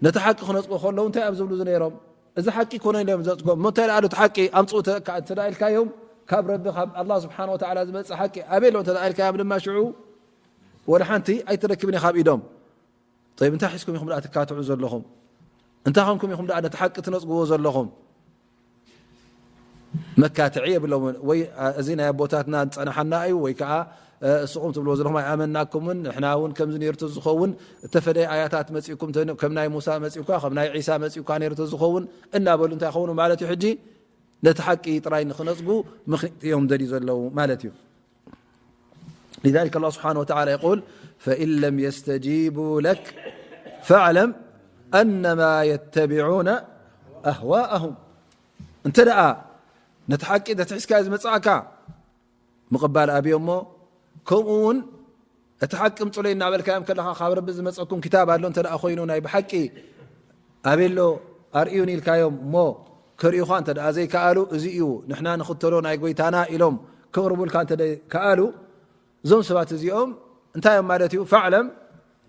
ነቲ ሓቂ ክነጽጎ ከለዉ እንታይ እዮም ዝብሉ ዝነይሮም? እዚ ሓቂ ኣይኮነን ኢሎም ዘጽጎም። እሞ እንታይ ደኣ እቲ ሓቂ ኣምጽኡ ተ-፣ ከ-፣ እንተ ደኣ ኢልካዮም፣ ካብ ረቢ፣ ካብ ኣላህ ስብሓነ ወተዓላ ዝመጽእ ሓቂ ኣበይ ኣሎ እንተ ደኣ ኢልካዮም ድማ ሽዑ ወላ ሓንቲ ኣይትረክብን ኢኻ ካብ ኢዶም። ጠይብ፣ እንታይ ሒዝኩም ኢኹም ደኣ ትካትዑ ዘለኹም? እንታይ ኾንኩም ኢኹም ደኣ ነቲ ሓቂ ትነጽግዎ ዘለኹም? መካትዒ የብሎምን። ወይ፣ እ፣ እዚ ናይ ኣቦታትና ዝጸናሓና እዩ፣ ወይ ከኣ፣ እ፣ እስኹም ትብልዎ ዘለኹም ኣይኣመንናኩምን፣ ንሕና እውን ከምዚ ነይሩ ዝኸውን፣ እተፈለየ ኣያታት መጺእኩም፣ ተ-፣ ከም ናይ ሙሳ መጺእኳ፣ ከም ናይ ዒሳ መጺእኳ ነይሩ ዝኸውን እናበሉ እንታይ ይኸውን ማለት እዩ? ሕጂ ነቲ ሓቂ ጥራይ ንኽነጽጉ ምኽንያት እዮም ደልዩ ዘለዉ ማለት እዩ። لذلك الله سبحانه وتعالى يقول: فإن لم يستجيبوا لك فاعلم أنما يتبعون أهواءهم. እንተ ደኣ ነቲ ሓቂ ዘትሒዝካ ዝመጽኣካ ምቕባል ኣብዮ እሞ፣ ከምኡ እውን እቲ ሓቂ ምጹለይ እናበልካዮም ከለኻ ካብ ረቢ ዝመጸኩም ክታብ ኣሎ እንተ ደኣ ኮይኑ ናይ ብሓቂ ኣበሎ ኣርእዩን ኢልካዮም እሞ ከርእዩኻ እንተ ደኣ ዘይከኣሉ፣ እዚ እዩ ንሕና ንኽተሎ ናይ ጎይታና ኢሎም ከቕርቡልካ እንተ ደኣ ከኣሉ፣ እዞም ሰባት እዚኦም እንታይ እዮም ማለት እዩ? فاعلم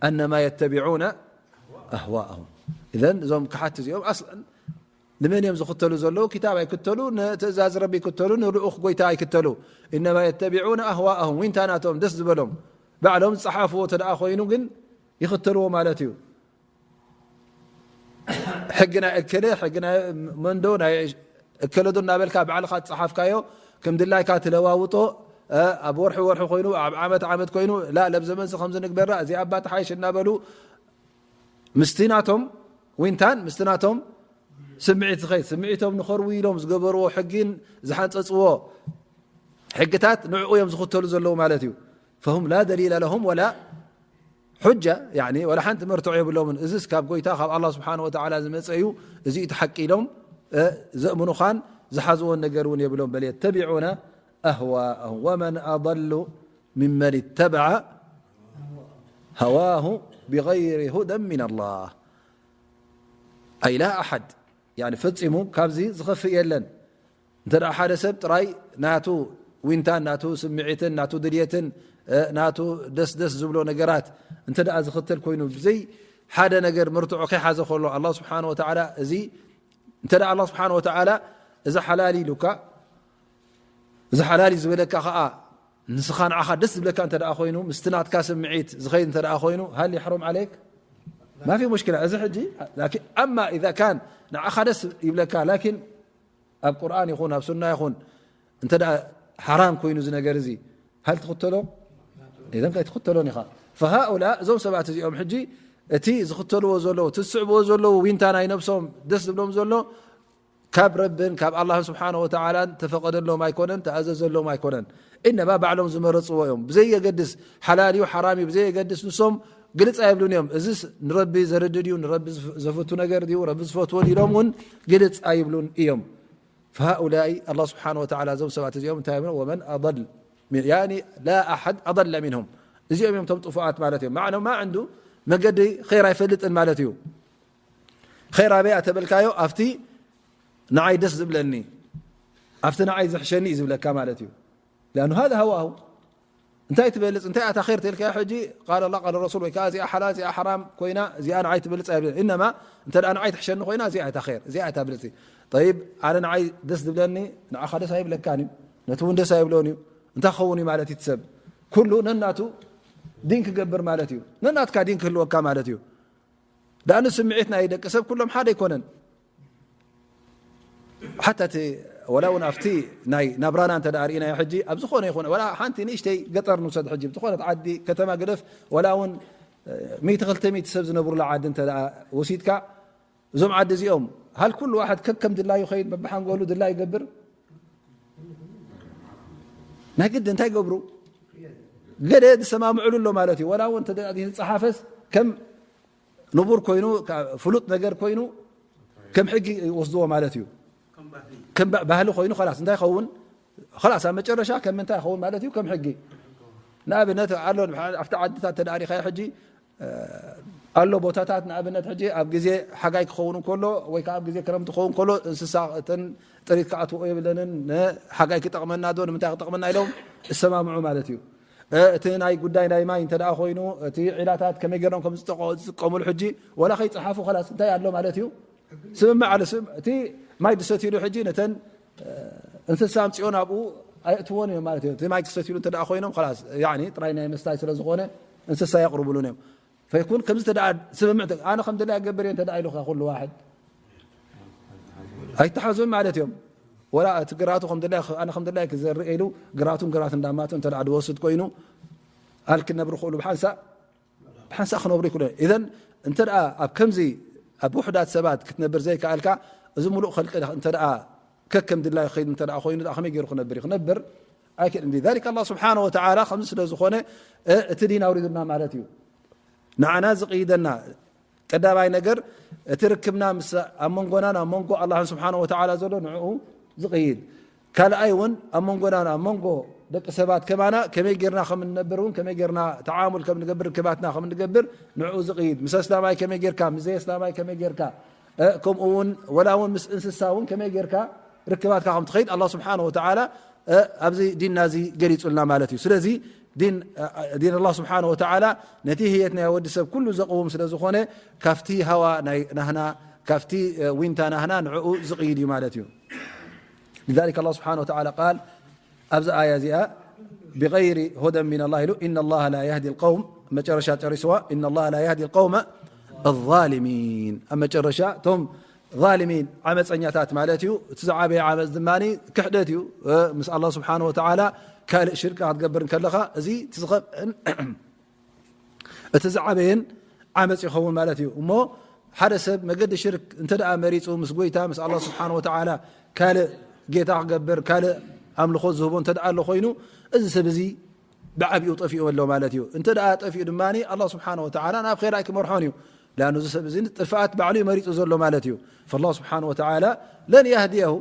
أنما يتبعون أهواءهم. إذن እዞም ክሓት እዚኦም ኣስለን ንመን እዮም ዝኽተሉ ዘለዉ? ክታብ ኣይክተሉ፣ ንትእዛዝ ረቢ ይክተሉ፣ ንልኡኽ ጎይታ ኣይክተሉ። إنما يتبعون أهواءهم፣ ዊንታ ናቶም ደስ ዝበሎም ባዕሎም ዝጸሓፍዎ እንተ ደኣ ኮይኑ ግን ይኽተልዎ ማለት እዩ። ሕጊ ናይ እከለ፣ ሕጊ ናይ መንዶ፣ ናይ እከለዶ እናበልካ ባዕልኻ ትጸሓፍካዮ፣ ከም ድላይካ ትለዋውጦ፣ እ፣ ኣብ ወርሒ ወርሒ ኮይኑ፣ ኣብ ዓመት ዓመት ኮይኑ፣ ላ፣ ለብ ዘመንሲ ከምዚ ንግበራ፣ እዚኣ እባ ትሓይሽ እናበሉ ምስቲ ናቶም ዊንታን ምስቲ ናቶም ስምዒት ዝኸይድ፣ ስምዒቶም ንኸርዊ ኢሎም ዝገበርዎ ሕጊን ዝሓንጸጽዎ ሕግታት ንዕኡ እዮም ዝኽተሉ ዘለዉ ማለት እዩ። فهم لا دليل لهم ولا حجة، ያኒ ወላ ሓንቲ መርትዖ የብሎምን። እዚስ ካብ ጎይታ ካብ ኣላህ ስብሓነ ወተዓላ ዝመጸ እዩ፣ እዚ እቲ ሓቂ ኢሎም፣ እ፣ ዘእምኑኻን ዝሓዝዎን ነገር እውን የብሎም። بل يتبعون أهواءهم ومن أضل ممن اتبع هواه بغير هدى من الله. أي لا أحد، ያኒ ፈጺሙ ካብዚ ዝኸፍእ የለን። እንተ ደኣ ሓደ ሰብ ጥራይ ናቱ ዊንታን፣ ናቱ ስምዒትን፣ ናቱ ድልየትን፣ እ፣ ናቱ ደስ ደስ ዝብሎ ነገራት እንተ ደኣ ዝኽተል ኮይኑ፣ ብዘይ ሓደ ነገር መርትዖ ከይሓዘ ከሎ፣ ኣላህ ስብሓነ ወተዓላ እዚ፣ እንተ ደኣ ኣላህ ስብሓነ ወተዓላ እዚ ሓላል ኢሉካ፣ እዚ ሓላል እዩ ዝበለካ ኸኣ፣ ንስኻ ንዓኻ ደስ ዝብለካ እንተ ደኣ ኮይኑ፣ ምስቲ ናትካ ስምዒት ዝኸይድ እንተ ደኣ ኮይኑ፣ هل يحرم عليك؟ ما في مشكلة። እዚ ሕጂ، لكن أما إذا كان ንዓኻ ደስ ይብለካ፣ ላኪን ኣብ ቁርኣን ይኹን ኣብ ሱና ይኹን እንተ ደኣ ሓራም ኮይኑ እዚ ነገር እዚ፣ ሃል ትኽተሎ? ኢዘን ከይትኽተሎን ኢኻ። فهؤلاء፣ እዞም ሰባት እዚኦም ሕጂ እቲ ዝኽተልዎ ዘለዉ፣ እቲ ዝስዕብዎ ዘለዉ ዊንታ ናይ ነብሶም ደስ ዝብሎም ዘሎ ካብ ረብን ካብ ኣላህን ስብሓነ ወተዓላን ተፈቐደሎም ኣይኮነን፣ ተኣዘዘሎም ኣይኮነን። ኢነማ ባዕሎም ዝመረጽዎ እዮም። ብዘየገድስ፣ ሓላል እዩ ሓራም እዩ ብዘየገድስ፣ ንሶም ግልጽ ኣይብሉን እዮም። እዚስ ንረቢ ዘርድድ እዩ፣ ንረቢ ዝፍ-፣ ዘፈቱ ነገር ድዩ፣ ረቢ ዝፈትዎ ድዩ ኢሎም እውን ግልጽ ኣይብሉን እዮም። فهؤلاء ኣላህ ስብሓነ ወተዓላ እዞም ሰባት እዚኦም እንታይ ይብሎም? ومن أضل من، ያኒ لا أحد أضل منهم። እዚኦም እዮም እቶም ጥፉኣት ማለት እዮም። ማዕና ما عنده መገዲ ኸይር ኣይፈልጥን ማለት እዩ። ኸይር ኣበይ ተበልካዮ? ኣብቲ ንዓይ ደስ ዝብለኒ፣ ኣብቲ ንዓይ ዝሕሸኒ እዩ ዝብለካ ማለት እዩ። لأنه هذا هواه። እንታይ ትበልጽ? እንታይ እታ ኸይር ተልካዮ? ሕጂ قال الله قال الرسول ወይ ከኣ እዚኣ ሓላል እዚኣ ሓራም ኮይና እዚኣ ንዓይ ትበልጽ ኣይብልን። ኢነማ እንተ ደኣ ንዓይ ትሕሸኒ ኮይና እዚኣ እታ ኸይር፣ እዚኣ እታ ብልጽቲ። ጠይብ፣ ኣነ ንዓይ ደስ ዝብለኒ ንዓኻ ደስ ኣይብለካን እዩ፣ ነቲ እውን ደስ ኣይብሎን እዩ። እንታይ ክኸውን እዩ ማለት እዩ? እቲ ሰብ ኩሉ ነናቱ ዲን ክገብር ማለት እዩ። ነናትካ ዲን ክህልወካ ማለት እዩ። ዳእኑ ስምዒት ናይ ደቂ ሰብ ኩሎም ሓደ ኣይኮነን። ሓታ እቲ ወላ እውን ኣብቲ ናይ ናብራና እንተ ደኣ ርኢናዮ ሕጂ ኣብ ዝኾነ ይኹን ወላ ሓንቲ ንእሽተይ ገጠር ንውሰድ ሕጂ፣ ዝኾነት ዓዲ ከተማ ግደፍ ወላ እውን፣ እ፣ ሚእቲ ክልተ ሚእቲ ሰብ ዝነብሩላ ዓዲ እንተ ደኣ ወሲድካ፣ እዞም ዓዲ እዚኦም ሃል ኩሉ ዋሕድ ከከም ድላዩ ኸይድ በብሓንጎሉ ድላዩ ይገብር? ናይ ግዲ እንታይ ይገብሩ? ገለ ዝሰማምዕሉ ኣሎ ማለት እዩ። ወላ እውን እንተ ደኣ ዝጸሓፈስ ከም ንቡር ኮይኑ፣ ካ-፣ ፍሉጥ ነገር ኮይኑ ከም ሕጊ ይወስድዎ ማለት እዩ። ከም ባ-፣ ባህሊ ኮይኑ ኸላስ እንታይ ይኸውን? ኸላስ ኣብ መጨረሻ ከም ምንታይ ይኸውን ማለት እዩ? ከም ሕጊ። ንኣብነት ኣሎ፣ ኣብቲ ዓድታት ተዳሪኻዮ ሕጂ፣ እ፣ ኣሎ ቦታታት ንኣብነት ሕጂ ኣብ ግዜ ሓጋይ ክኸውን እንከሎ ወይ ከዓ ኣብ ግዜ ክረምቲ ክኸውን እንከሎ እንስሳ እተን ጥሪት ክኣትዎ የብለንን፣ ንሓጋይ ክጠቕመና ዶ ንምንታይ ክጠቕመና ኢሎም እሰማምዑ ማለት እዩ። እ፣ እቲ ናይ ጉዳይ ናይ ማይ እንተ ደኣ ኮይኑ፣ እቲ ዒላታት ከመይ ገይሮም ከም ዝጠቀ-፣ ዝጥቀሙሉ ሕጂ ወላ ከይጸሓፉ ኸላስ እንታይ ኣሎ ማለት እዩ? ስምምዕ ኣሎ። ስም-፣ እቲ ማይ ዝሰትዩሉ ሕጂ ነተን፣ እ፣ እንስሳ ኣምጺኦን ኣብኡ ኣየእትዎን እዮም ማለት እዩ። እቲ ማይ ክሰትዩሉ እንተ ደኣ ኮይኖም ኸላስ፣ ያዕኒ ጥራይ ናይ መስታይ ስለ ዝኾነ እንስሳ የቕርቡሉን እዮም። ፈይኩን ከምዚ እንተ ደኣ ስምምዕ እንተ-፣ ኣነ ከም ደላይ እገብር እየ እንተ ደኣ ኢሉኻ ኩሉ ዋሕድ ኣይተሓዙን ማለት እዮም። ወላ እቲ ግራቱ ከም ድላይ ኣነ ከም ድላይ ክዘርእ ኢሉ ግራቱን ግራት እንዳማቱ እንተ ደኣ ዝወስድ ኮይኑ ኣል ክነብሩ ክእሉ ብሓንሳእ ብሓንሳእ ክነብሩ ይክእሉ። ኢዘን እንተ ደኣ ኣብ ከምዚ ኣብ ውሕዳት ሰባት ክትነብር ዘይከኣልካ እዚ ሙሉእ ኸልቂ እንተ ደኣ ከከም ድላይ ክኸይድ እንተ ደኣ ኮይኑ ደኣ ከመይ ገይሩ ክነብር እዩ? ክነብር ኣይክእልን። ሊዛሊክ ኣላህ ስብሓነ ወተዓላ ከምዚ ስለ ዝኾነ እ፣ እቲ ዲን ኣውሪዱና ማለት እዩ። ንዓና ዝቕይደና ቀዳማይ ነገር እቲ ርክብና ምስ ኣብ መንጎናን ኣብ መንጎ ኣላህን ስብሓነ ወተዓላ ዘሎ ንዕኡ ዝቕይድ። ካልኣይ እውን ኣብ መንጎናን ኣብ መንጎ ደቂ ሰባት ከማና ከመይ ጌርና ከም እንነብር እውን ከመይ ጌርና ተዓሙል ከም ንገብር ርክባትና ከም ንገብር ንዕኡ ዝቕይድ። ምስ ኣስላማይ ከመይ ጌርካ፣ ምስ ዘይ ኣስላማይ ከመይ ጌርካ፣ እ፣ ከምኡ እውን ወላ እውን ምስ እንስሳ እውን ከመይ ጌርካ ርክባትካ ከም ትኸይድ ኣላህ ስብሓነ ወተዓላ እ፣ ኣብዚ ዲንና እዚ ገሊጹልና ማለት እዩ። ስለዚ ዲን፣ እ፣ ዲን ኣላህ ስብሓነ ወተዓላ ነቲ ህየት ናይ ወዲ ሰብ ኩሉ ዘቕውም ስለ ዝኾነ ካብቲ ሃዋ ናይ ናህና ካብቲ እ፣ ዊንታ ናህና ንዕኡ ዝቕይድ እዩ ማለት እዩ። لذلك الله سبحانه وتعالى قال ኣብዚ ኣያ እዚኣ بغير هدى من الله ኢሉ إن الله لا يهدي القوم መጨረሻ ጨሪስዋ إن الله لا يهدي القوم الظالمين ኣብ መጨረሻ እቶም ظالمين ዓመፀኛታት ማለት እዩ። እቲ ዝዓበየ ዓመፅ ድማ ክሕደት እዩ። እ፣ ምስ ኣላህ ስብሓነ ወተዓላ ካልእ ሽርክ ክትገብር እንከለኻ እዚ እቲ ዝኸፍእን እቲ ዝዓበየን ዓመፅ ይኸውን ማለት እዩ። እሞ ሓደ ሰብ መገዲ ሽርክ እንተ ደኣ መሪፁ ምስ ጎይታ ምስ ኣላህ ስብሓነ ወተዓላ ካልእ ጌታ ክገብር ካልእ ኣምልኾ ዝህቦ እንተ ደኣ ኣሎ ኮይኑ እዚ ሰብ እዚ ብዓቢኡ ጠፊኡ ኣሎ ማለት እዩ። እንተ ደኣ ጠፊኡ ድማ ኣላህ ስብሓነ ወተዓላ ናብ ኸይር ኣይክመርሖን እዩ። ላኑ እዚ ሰብ እዚ ጥፍኣት ባዕሉ እዩ መሪፁ ዘሎ ማለት እዩ። ፈላህ ስብሓነ ወተዓላ ለን ያህድየሁ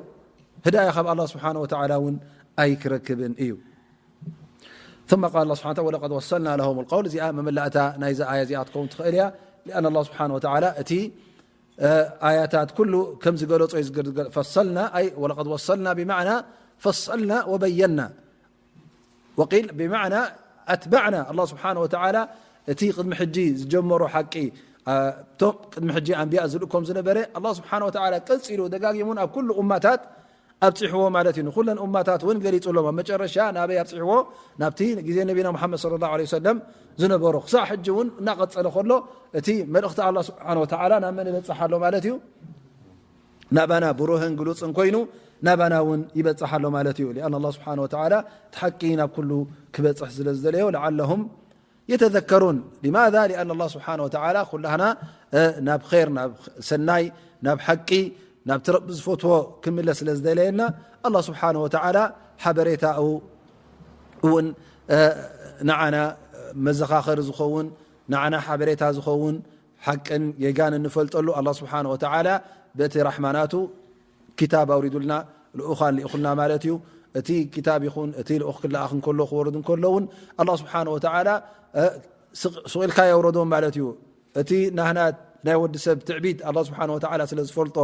ህዳያ ካብ ኣላህ ስብሓነ ወተዓላ እውን ኣይክረክብን እዩ። ثم قال الله سبحانه وتعالى ولقد وصلنا لهم القول እዚኣ መመላእታ ናይዛ ኣያ እዚኣ ክትከውን ትኽእል እያ። لأن الله سبحانه وتعالى እቲ እ፣ ኣያታት ኩሉ ከም ዝገለጾ እዩ ዝገ- ፈሰልና ኣይ ولقد وصلنا بمعنى فصلنا وبينا وقيل بمعنى أتبعنا الله سبحانه وتعالى እቲ ቅድሚ ሕጂ ዝጀመሮ ሓቂ እ፣ እቶም ቅድሚ ሕጂ ኣንብያ ዝልእኮም ዝነበረ ኣላህ ስብሓነ ወተዓላ ቀጺሉ ደጋጊሙን ኣብ ኩሉ ኡማታት ኣብፂሕዎ ማለት እዩ። ንኩለን ኡማታት እውን ገሊፁሎም ኣብ መጨረሻ ናበይ ኣብፂሕዎ? ናብቲ ግዜ ነቢና ሙሓመድ ሰለላሁ ዐለይሂ ወሰለም ዝነበሮ ክሳዕ ሕጂ እውን እናቐፀለ ከሎ እቲ መልእኽቲ ኣላህ ስብሓነ ወተዓላ ናብ መን ይበፅሕ ኣሎ ማለት እዩ? ናባና ብሩህን ግሉፅን ኮይኑ ናባና እውን ይበፅሕ ኣሎ ማለት እዩ። لأن الله سبحانه وتعالى እቲ ሓቂ ናብ ኩሉ ክበፅሕ ስለ ዝደለዮ لعلهم يتذكرون لماذا لأن الله سبحانه وتعالى ኩላህና እ፣ ናብ ኸይር ናብ ሰናይ ናብ ሓቂ ናብቲ ረቢ ዝፈትዎ ክምለስ ስለ ዝደለየና ኣላህ ስብሓነ ወተዓላ ሓበሬታኡ እውን እ፣ ንዓና መዘኻኸሪ ዝኸውን ንዓና ሓበሬታ ዝኸውን ሓቅን ጌጋን እንፈልጠሉ ኣላህ ስብሓነ ወተዓላ በቲ ራሕማናቱ ኪታብ ኣውሪዱልና ልኡኻን ልኢኹልና ማለት እዩ። እቲ ኪታብ ይኹን እቲ ልኡኽ ክለኣኽ እንከሎ ክወርድ እንከሎ እውን ኣላህ ስብሓነ ወተዓላ እ፣ ስቕ- ስቕ ኢልካ የውረዶም ማለት እዩ። እቲ ናህና ናይ ወዲ ሰብ ትዕቢት ኣላህ ስብሓነ ወተዓላ ስለ ዝፈልጦ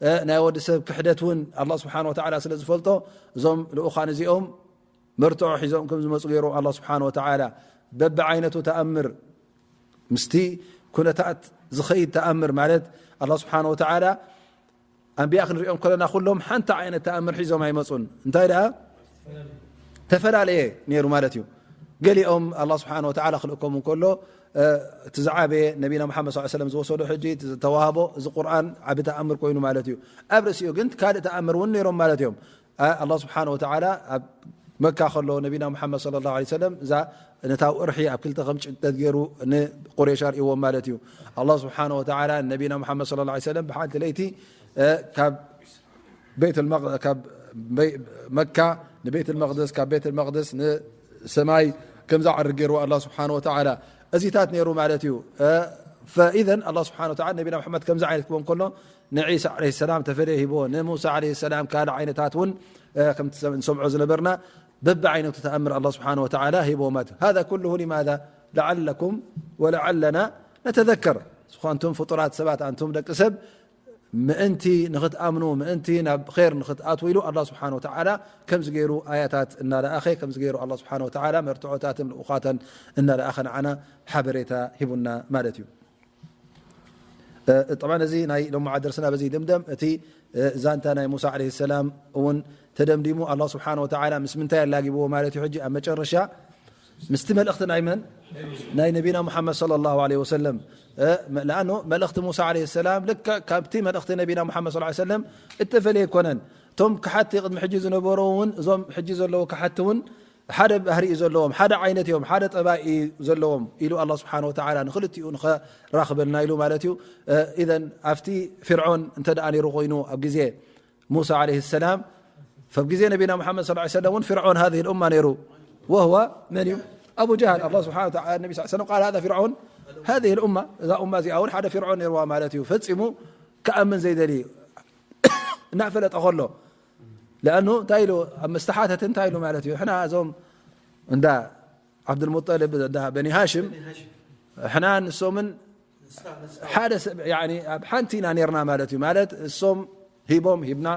እ፣ ናይ ወዲ ሰብ ክሕደት እውን ኣላህ ስብሓነ ወተዓላ ስለ ዝፈልጦ እዞም ልኡኻን እዚኦም መርትዖ ሒዞም ከም ዝመፁ ገይሩ ኣላህ ስብሓነ ወተዓላ በብዓይነቱ ተኣምር ምስቲ ኩነታት ዝኸይድ ተኣምር ማለት ኣላህ ስብሓነ ወተዓላ ኣንብያ ክንሪኦም ከለና ኩሎም ሓንቲ ዓይነት ተኣምር ሒዞም ኣይመፁን። እንታይ ደኣ ተፈላለየ ነይሩ ማለት እዩ። ገሊኦም ኣላህ ስብሓነ ወተዓላ ክልእኮም እንከሎ እ፣ እቲ ዝዓበየ ነቢና ሙሓመድ ሰለላሁ ዐለይሂ ወሰለም ዝወሰዶ ሕጂ እቲ ዝተዋህቦ እዚ ቁርኣን ዓቢ ተኣምር ኮይኑ ማለት እዩ። ኣብ ርእሲኡ ግን ካልእ ተኣምር እውን ነይሮም ማለት እዮም። ኣ- ኣላህ ስብሓነ ወተዓላ ኣብ መካ ከሎ ነቢና ሙሓመድ ሰለላሁ ዐለይሂ ወሰለም እዛ ነታ ወርሒ ኣብ ክልተ ከም ጭንቀት ገይሩ ንቁሬሽ ኣርእይዎም ማለት እዩ። ኣላህ ስብሓነ ወተዓላ ነቢና ሙሓመድ ሰለላሁ ዐለይሂ ወሰለም ብሓንቲ ለይቲ እ፣ ካብ ቤት ልመቅ- ካብ በይ- መካ ንቤት ልመቅደስ ካብ ቤት ልመቅደስ ንሰማይ ከም ዝዓርግ ገይርዎ ኣላህ ስብሓነ ወተዓላ እዚታት ነይሩ ማለት እዩ። እ፣ ፈኢዘን ኣላህ ስብሓነ ወተዓላ ነቢና ሙሓመድ ከምዚ ዓይነት ክቦ እንከሎ ንዒሳ ዓለይሂ ሰላም ተፈለየ ሂቦ ንሙሳ ዓለይሂ ሰላም ካልእ ዓይነታት እውን እ፣ ከምቲ ንሰምዖ ዝነበርና በብዓይነቱ ተኣምር ኣላህ ስብሓነ ወተዓላ ሂቦ ማለት እዩ። هذا كله لماذا لعلكم ولعلنا نتذكر ዝኾ- ኣንቱም ፍጡራት ሰባት ኣንቱም ደቂ ሰብ ምእንቲ ንኽትኣምኑ ምእንቲ ናብ ር ንኽትኣትዉ ኢሉ ኣላ ስብሓን ወተዓላ ከምዚ ገይሩ ኣያታት እናለኣኸ ከምዚ ገይሩ ኣላ ስብሓን ወተዓላ መርትዖታትን ልኡኻተን እናለኣኸ ንዓና ሓበሬታ ሂቡና ማለት እዩ። ጠብዓን እዚ ናይ ሎማዓ ደርስና በዚ ይድምደም። እቲ ዛንታ ናይ ሙሳ ዓለይሂ ሰላም እውን ተደምዲሙ። ኣላ ስብሓን ወተዓላ ምስ ምንታይ ኣላጊብዎ ማለት እዩ? ሕጂ ኣብ መጨረሻ ምስቲ መልእኽቲ ናይ መን? ናይ ነቢና ሙሓመድ ሰለላሁ ዓለይሂ ወሰለም። ለኣኑ መልእኽቲ ሙሳ ዓለይሂ ሰላም ልክዕ ካብቲ መልእኽቲ ነቢና ሙሓመድ ሰለላሁ ዓለይሂ ወሰለም እተፈለየ ኣይኮነን። እቶም ክሓቲ ቅድሚ ሕጂ ዝነበሩ እውን፣ እዞም ሕጂ ዘለዉ ክሓቲ እውን ሓደ ባህሪ እዩ ዘለዎም፣ ሓደ ዓይነት እዮም፣ ሓደ ጠባይ እዩ ዘለዎም ኢሉ ኣላህ ስብሓነ ወተዓላ ንኽልቲኡ ንኸራኽበልና ኢሉ ማለት እዩ። እ፣ ኢዘን ኣብቲ ፊርዖን እንተ ደኣ ነይሩ ኮይኑ ኣብ ግዜ ሙሳ ዓለይሂ ሰላም፣ ፈብ ግዜ ነቢና ሙሓመድ ሰለላሁ ዐለይሂ ወሰለም እውን ፊርዖን ሃዚሂል ኡማ ነይሩ። ወህወ መን እዩ? ኣቡ ጀሃል። ኣላህ ስብሓነ ወተዓላ፣ ነቢ ሰለላሁ ዐለይሂ ወሰለም ቃል ሃዛ ፊርዖን ሃዚሂል ኡማ፣ እዛ ኡማ እዚኣ እውን ሓደ ፊርዖን ነይርዋ ማለት እዩ። ፈጺሙ ክኣምን ዘይደሊ እናፈለጠ ከሎ፣ ለኣኑ እንታይ ኢሉ ኣብ መስተሓተት እንታይ ኢሉ ማለት እዩ? ሕና እዞም እንዳ ዓብዱልሙጠልብ፣ እንዳ በኒ ሃሽም፣ ሕና ንሶምን ሓደ ሰብ፣ ያኒ ኣብ ሓንቲ ኢና ነርና ማለት እዩ። ማለት እሶም ሂቦም ሂብና፣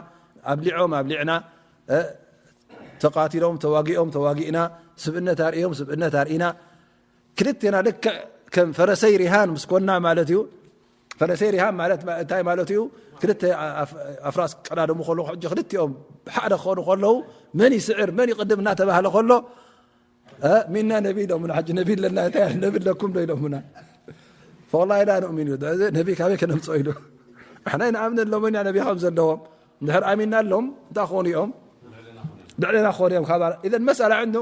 ኣብሊዖም ኣብሊዕና፣ እ፣ ተቃቲሎም ተዋጊኦም ተዋጊእና፣ ስብእነት ኣርእዮም ስብእነት ኣርኢና፣ ክልቴና ልክዕ ከም ፈረሰይ ሪሃን ምስ ኮና ማለት እዩ። ፈረሰይ ሪሃን ማለት ማ-፣ እንታይ ማለት እዩ? ክልተ ኣፍ-፣ ኣፍራስ ቀዳደሙ ከለኹ፣ ሕጂ ክልቲኦም ብሓደ ክኾኑ ከለዉ፣ መን ይስዕር፣ መን ይቕድም እናተባህለ ከሎ፣ እ፣ ሚና ነቢ ኢሎምና። ሕጂ ነቢ ኣለና፣ እንታይ ነቢ ኣለኩም ዶ ኢሎምና? ፈወላሂ ላ ንእሚን እዩ። እዚ ነቢ ካበይ ከነምፅኦ ኢሉ? ኣሕና ይንኣምነሎም ኢና ነቢ ከም ዘለዎም። እንድሕር ኣሚንናሎም፣ እንታይ ክኾኑ እዮም? ልዕሌና ክኾኑ እዮም። ካብ፣ ኢዘን መስኣላ ዕንዱ፣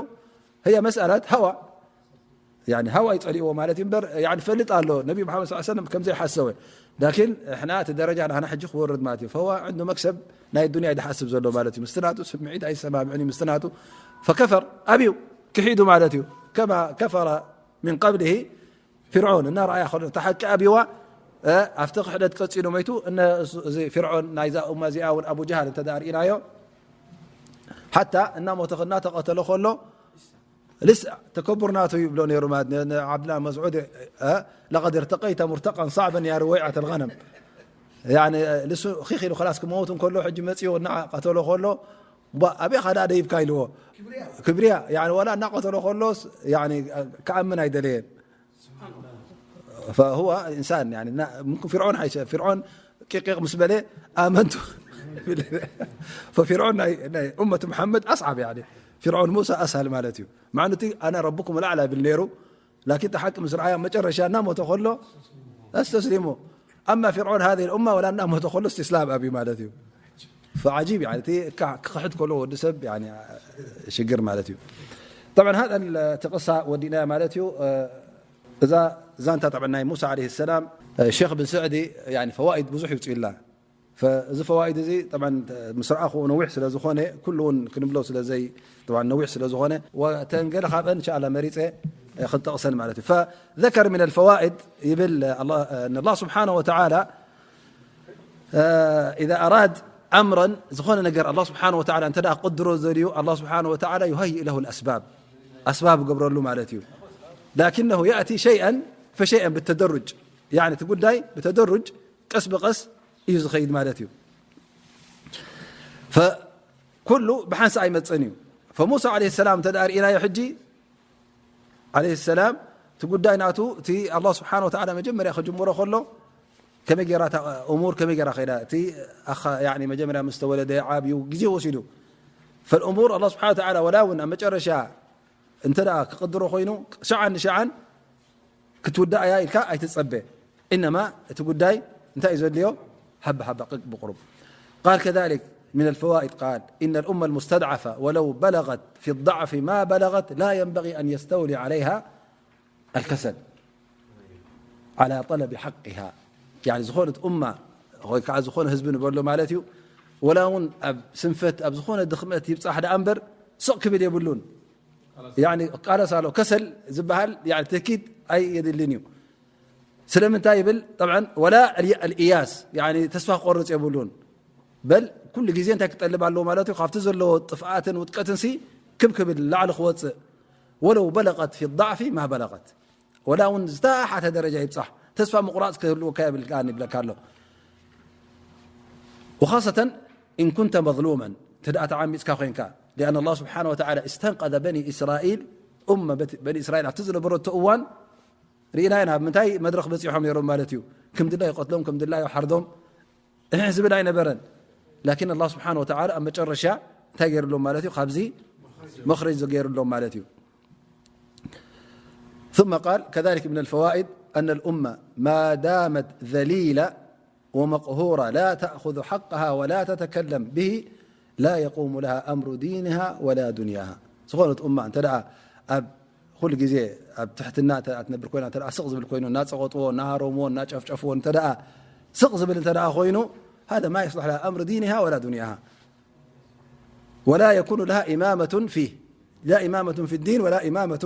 ህየ መስኣላት ሃዋ። ያኒ ሃዋ ይጸልእዎ ማለት እዩ እምበር፣ ያኒ ፈልጥ ኣሎ ነቢ መሓመድ ሰለላሁ ዐለይሂ ወሰለም ከም ዘይሓሰወ። ላኪን እሕና እቲ ደረጃ ናህና ሕጂ ክወርድ ማለት እዩ። ፈዋ ዕንዱ መክሰብ ናይ ዱንያ እዩ ዝሓስብ ዘሎ ማለት እዩ። ምስቲ ናቱ ስምዒት ኣይሰማምዕን እዩ። ምስቲ ናቱ ፈከፈር ኣብዩ ክሒዱ ማለት እዩ። ከማ ከፈረ ሚን ቀብሊሂ ፊርዖን እናረኣያ ከሎ፣ እታ ሓቂ ኣብዋ፣ እ፣ ኣብቲ ክሕደት ቀጺሉ መይቱ። እነ-፣ እዚ ፊርዖን ናይዛ ኡማ እዚኣ እውን ኣቡ ጀሃል እንተ ደኣ ርኢናዮ፣ ሓታ እናሞተ እናተቐተለ ከሎ፣ ልስ ተከቡር ናቱ ይብሎ ነይሩ ማለት ን-፣ ንዓብድላ መስዑድ፣ እ፣ "ለቀድ እርተቀይተ ሙርተቀን ሰዕበን ያ ሩወይዐት ኣልገነም." ያኒ፣ ልሱ ኺኽ ኢሉ፣ ከላስ ክመውት እንከሎ፣ ሕጂ መጺኡ እናቐተሎ ከሎ፣ "ቧ፣ ኣበይ ኻዳ ደይብካ?" ኢልዎ። ክብርያ። ያኒ፣ ዋላ እናቐተሎ ከሎስ፣ ያኒ፣ ክኣምን ኣይደለየን። ፈሁወ ኢንሳን፣ ያኒ፣ ና-፣ ምምክን ፊርዖን ሓይሸ-፣ ፊርዖን ቂቂቕ ምስ በለ ኣመንቱ። ፈፊርዖን ናይ፣ ናይ ኡመት መሓመድ ኣስዓብ፣ ያኒ፣ ፊርዖን ሙሳ ኣስሃል ማለት እዩ። ማዕኑ እቲ ኣነ ረብኩም ልኣዕላ ይብል ነይሩ፣ ላኪን እቲ ሓቂ ምስ ረኣያ መጨረሻ እናሞተ ከሎ ኣስተስሊሙ። ኣማ ፊርዖን ሃዚሂ ልኡማ ወላ እናሞተ ከሎ እስትስላም ኣብዩ ማለት እዩ። ፈዓጂብ፣ ያኒ፣ እቲ ካ-፣ ክኽሕድ ከሎ ወዲ ሰብ፣ ያኒ፣ ሽግር ማለት እዩ። ጠብዓን ሃዛ እቲ ቅሳ ወዲእናዮ ማለት እዩ። እዛ ዛንታ ጠብዓን ናይ ሙሳ ዓለይሂ ሰላም፣ እ፣ ሼኽ ብን ስዕዲ፣ ያኒ፣ ፈዋኢድ ብዙሕ ይውፅኡላ። ፈ-፣ እዚ ፈዋኢድ እዚ ጠብዓን ምስ ረኣኹ ነዊሕ ስለ ዝኾነ፣ ኩሉ እውን ክንብሎ ስለ ዘይ-፣ ጠብዓን ነዊሕ ስለ ዝኾነ፣ ወ-፣ እተን ገለ ካብአን እንሻላ መሪፀ፣ እ፣ ክንጠቕሰን ማለት እዩ። ፈዘከር ሚነል ፈዋኢድ ይብል፣ እ፣ ኣላ-፣ እ፣ ኣላህ ስብሓነሁ ወተዓላ እ፣ ኢዛ ኣራድ ኣምረን፣ ዝኾነ ነገር ኣላህ ስብሓነሁ ወተዓላ እንተ ደኣ ክቕድሮ ዘድልዩ፣ ኣላህ ስብሓነሁ ወተዓላ ዩሀይእ ለሁ ልኣስባብ፣ ኣስባብ ይገብረሉ ማለት እዩ። ላኪነሁ የእቲ ሸይአን ፈሸይአን ብተደሩጅ፣ ያኒ እቲ ጉዳይ ብተደሩጅ፣ ቀስ ብቐስ እዩ ዝኸይድ ማለት እዩ። ፈኩሉ ብሓንሳእ ኣይመጽእን እዩ። ፈሙሳ ዓለይሂ ሰላም እንተ ደኣ ርኢናዮ ሕጂ፣ ዓለይሂ ሰላም፣ እቲ ጉዳይ ናቱ፣ እቲ ኣላህ ስብሓነ ወተዓላ መጀመርያ ክጅምሮ ከሎ፣ ከመይ ጌራ እታ እሙር፣ ከመይ ጌራ ከይዳ፣ እቲ ኣኻ፣ ያኒ መጀመርያ ምስ ተወለደ፣ ዓብዩ፣ ግዜ ወሲዱ። ፈልእሙር ኣላህ ስብሓነ ወተዓላ፣ ወላ እውን ኣብ መጨረሻ እንተ ደኣ ክቕድሮ ኮይኑ፣ ሸዓን ንሸዓን ክትውዳእ እያ ኢልካ ኣይትጸበ። ኢነማ እቲ ጉዳይ እንታይ እዩ ዘድልዮ? ሃባ ሃባ ቅቅ ብቁሩብ። ቃል ከዛሊክ ሚነል ፈዋኢድ ቃል፣ ኢነል ኡመል ሙስተድዓፋ ወለው በለገት ፊ ዳዕፊ ማ በለገት ላ የንበጊ ኣን የስተውሊ ዓለይሃ ኣልከሰል ዓላ ጠለቢ ሓቂሃ። ያኒ ዝኾነት ኡማ ወይ ከዓ ዝኾነ ህዝቢ ንበሎ ማለት እዩ። ወላ እውን ኣብ ስንፈት፣ ኣብ ዝኾነ ድኽመት ይብጻሕ ደኣ እምበር ስቕ ክብል የብሉን። ያኒ ቃለስ ኣሎ፣ ከሰል ዝበሃል፣ ያኒ ተኪድ ኣየድልን እዩ። ስለምንታይ ይብል? ጠብዓን፣ ወላ ኣልየ-፣ ኣልእያስ፣ ያኒ ተስፋ ክቆርጽ የብሉን። በል፣ ኩሉ ግዜ እንታይ ክጠልብ ኣለዎ ማለት እዩ? ካብቲ ዘለዎ ጥፍኣትን ውድቀትን ሲ ክብ ክብል፣ ላዕሊ ክወጽእ። ወለው በለቀት ፊ ዳዕፊ ማ በለቀት። ወላ እውን ዝተሓተ ደረጃ ይብጻሕ፣ ተስፋ ምቑራጽ ክህልወካ የብልካን ይብለካ ኣሎ። ወኻሰተን ኢን ኩንተ መዝሉመን፣ እንተ ደኣ ተዓሚጽካ ኮይንካ፣ ሊኣን ኣላህ ስብሓነ ወተዓላ እስተንቀዘ በኒ እስራኤል፣ ኡመ በት-፣ በኒ እስራኤል ኣብቲ ዝነበረቶ እዋን ርኢና ኢና፣ ኣብ ምንታይ መድረኽ በጺሖም ነይሮም ማለት እዩ። ከም ድላዩ ይቐትሎም፣ ከም ድላዩ ይሓርዶም፣ እሕ ዝብል ኣይነበረን። ላኪን ኣላህ ስብሓነ ወተዓላ ኣብ መጨረሻ እንታይ ገይሩሎም ማለት እዩ? ካብዚ መኽረጅ ገይሩሎም ማለት እዩ። ثم قال، كذلك من الفوائد أن الأمة ما دامت ذليلة ومقهورة لا تأخذ حقها ولا تتكلم به لا يقوم لها أمر دينها ولا دنياها. ዝኾነት ኡማ እንተ ደኣ ኣብ ኩሉ ግዜ ኣብ ትሕትና እንተ ደኣ ትነብር ኮይና፣ እንተ ደኣ ስቕ ዝብል ኮይኑ፣ እናጸቐጥዎ፣ እናሃረምዎ፣ እናጨፍጨፍዎ እንተ ደኣ ስቕ ዝብል እንተ ደኣ ኮይኑ፣ هذا ما يصلح لها أمر دينها ولا دنياها. ولا يكون لها إمامة فيه. لا إمامة في الدين ولا إمامة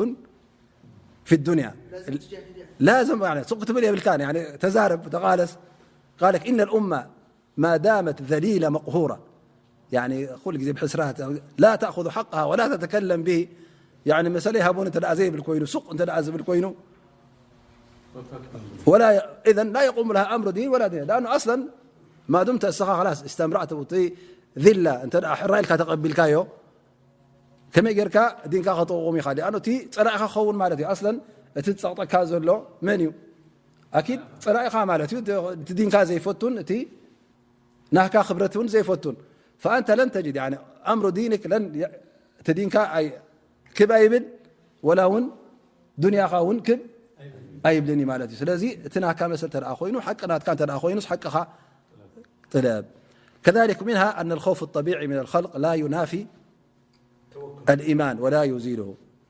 في الدنيا. لازم، يعني، سوق تبل يا بلكان، يعني، تزارب، تقالس. قالك: إن الأمة ما دامت ذليلة مقهورة. يعني، كل جزء بحسرات، لا تأخذ حقها ولا تتكلم به. يعني، مسألة يهابون أنت الأزي بالكوينو، سوق أنت الأزي بالكوينو. ولا ي-، إذن لا يقوم لها أمر دين ولا دين، لأنه أصلًا ما دمت السخا خلاص استمرأت وتي ذلة، أنت الأحرار كتقبل كايو. ከመይ ጌርካ ዲንካ ከተቕውም ኢኻ? ኣነ እቲ ጸላኢኻ ክኸውን ማለት እዩ። ኣስለን እቲ ዝጸቕጠካ ዘሎ መን እዩ? ኣኪድ ጸላኢኻ ማለት እዩ። እቲ ዲንካ ዘይፈቱን እቲ ናህካ ክብረት እውን ዘይፈቱን። ፈኣንተ ለን ተጅድ፣ ያኒ፣ ኣምሩ ዲንክ ለን፣ እቲ ዲንካ ኣይ-፣ ክብ ኣይብል፣ ወላ እውን ዱንያኻ እውን ክብ ኣይብልን እዩ ማለት እዩ። ስለዚ እቲ ናህካ መሰል ተደኣ ኮይኑ፣ ሓቂ ናትካ እንተ ደኣ ኮይኑስ ሓቅኻ ጥለብ። كذلك منها أن الخوف الطبيعي من الخلق لا ينافي الإيمان ولا يزيله.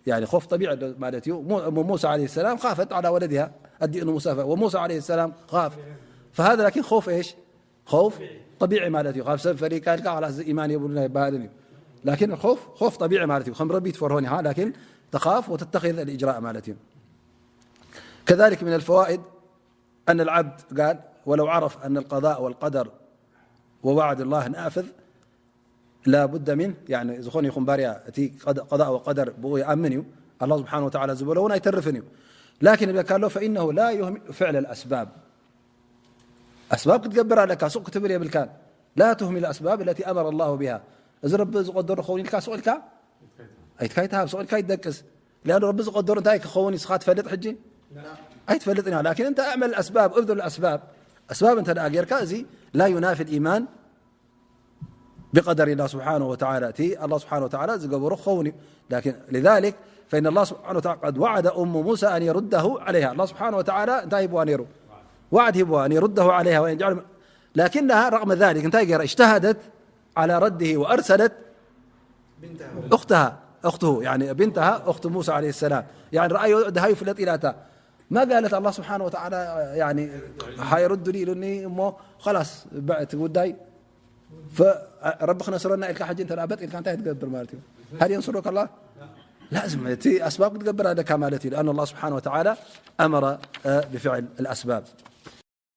يعني خوف طبيعي ማለት እዩ። ሙ-፣ ሙሳ عليه السلام خافت على ولدها، ኣዲኡ ንሙሳ ፈ-፣ وموسى عليه السلام خاف. فهذا لكن خوف إيش؟ خوف طبيعي ማለት እዩ። ካብ ሰብ ፈሪካ ኢልካ خلاص إيمان የብሉን ኣይበሃልን እዩ። لكن خوف، خوف طبيعي ማለት እዩ። ከም ረቢ ትፈርሆን ኢኻ، لكن تخاف وتتخذ الإجراء ማለት እዩ። كذلك من الفوائد أن العبد قال: ولو عرف أن القضاء والقدر ووعد الله نافذ لا بد منه، يعني، ዝኾነ ይኹን ባርያ እቲ ቀድ-፣ ቀዳእ ወቀደር ብኡ ይኣምን እዩ። ኣላህ ስብሓነ ወተዓላ ዝበሎ እውን ኣይተርፍን እዩ። ላኪን ይብለካ ኣሎ፣ فإنه لا يهمل فعل الأسباب። ኣስባብ ክትገብር ኣለካ፣ ሱቕ ክትብል የብልካን። لا تهمل الأسباب التي أمر الله بها. እዚ ረቢ ዝቐደሮ ክኸውን ኢልካ ሱቕ ኢልካ ኣይትካ ይትሃብ፣ ሱቕ ኢልካ ይትደቅስ። لأن ረቢ ዝቐደሮ እንታይ ክኸውን ንስኻ ትፈልጥ ሕጂ? ኣይትፈልጥን ኢኻ። ላኪን እንተ اعمل الأسباب، ابذل الأسباب، ኣስባብ እንተ ደኣ ጌርካ፣ እዚ لا ينافي الإيمان بقدر الله سبحانه وتعالى، እቲ ኣላህ ስብሓነ ወተዓላ ዝገበሮ ክኸውን እዩ። ላኪን لذلك فإن الله سبحانه وتعالى قد وعد أم موسى أن يرده عليها. ኣላህ ስብሓነ ወተዓላ እንታይ ሂብዋ ነይሩ? ዋዕድ ሂብዋ፣ أن يرده عليها ويجعل، لكنها رغم ذلك እንታይ ገይራ? اجتهدت على رده وأرسلت أختها، أخته، يعني بنتها، أخت موسى عليه السلام. يعني رأيه دهاي في الإلاتة. ما قالت الله سبحانه وتعالى، يعني، هاي ردني لني أمه، خلاص بعت وداي. فرب خنا سرنا إلك حج أنت رابط إلك أنت تقبر مالتي. هل ينصرك الله؟ لازم تي أسباب تقبر هذا كمالتي، لأن الله سبحانه وتعالى أمر، آه، بفعل الأسباب.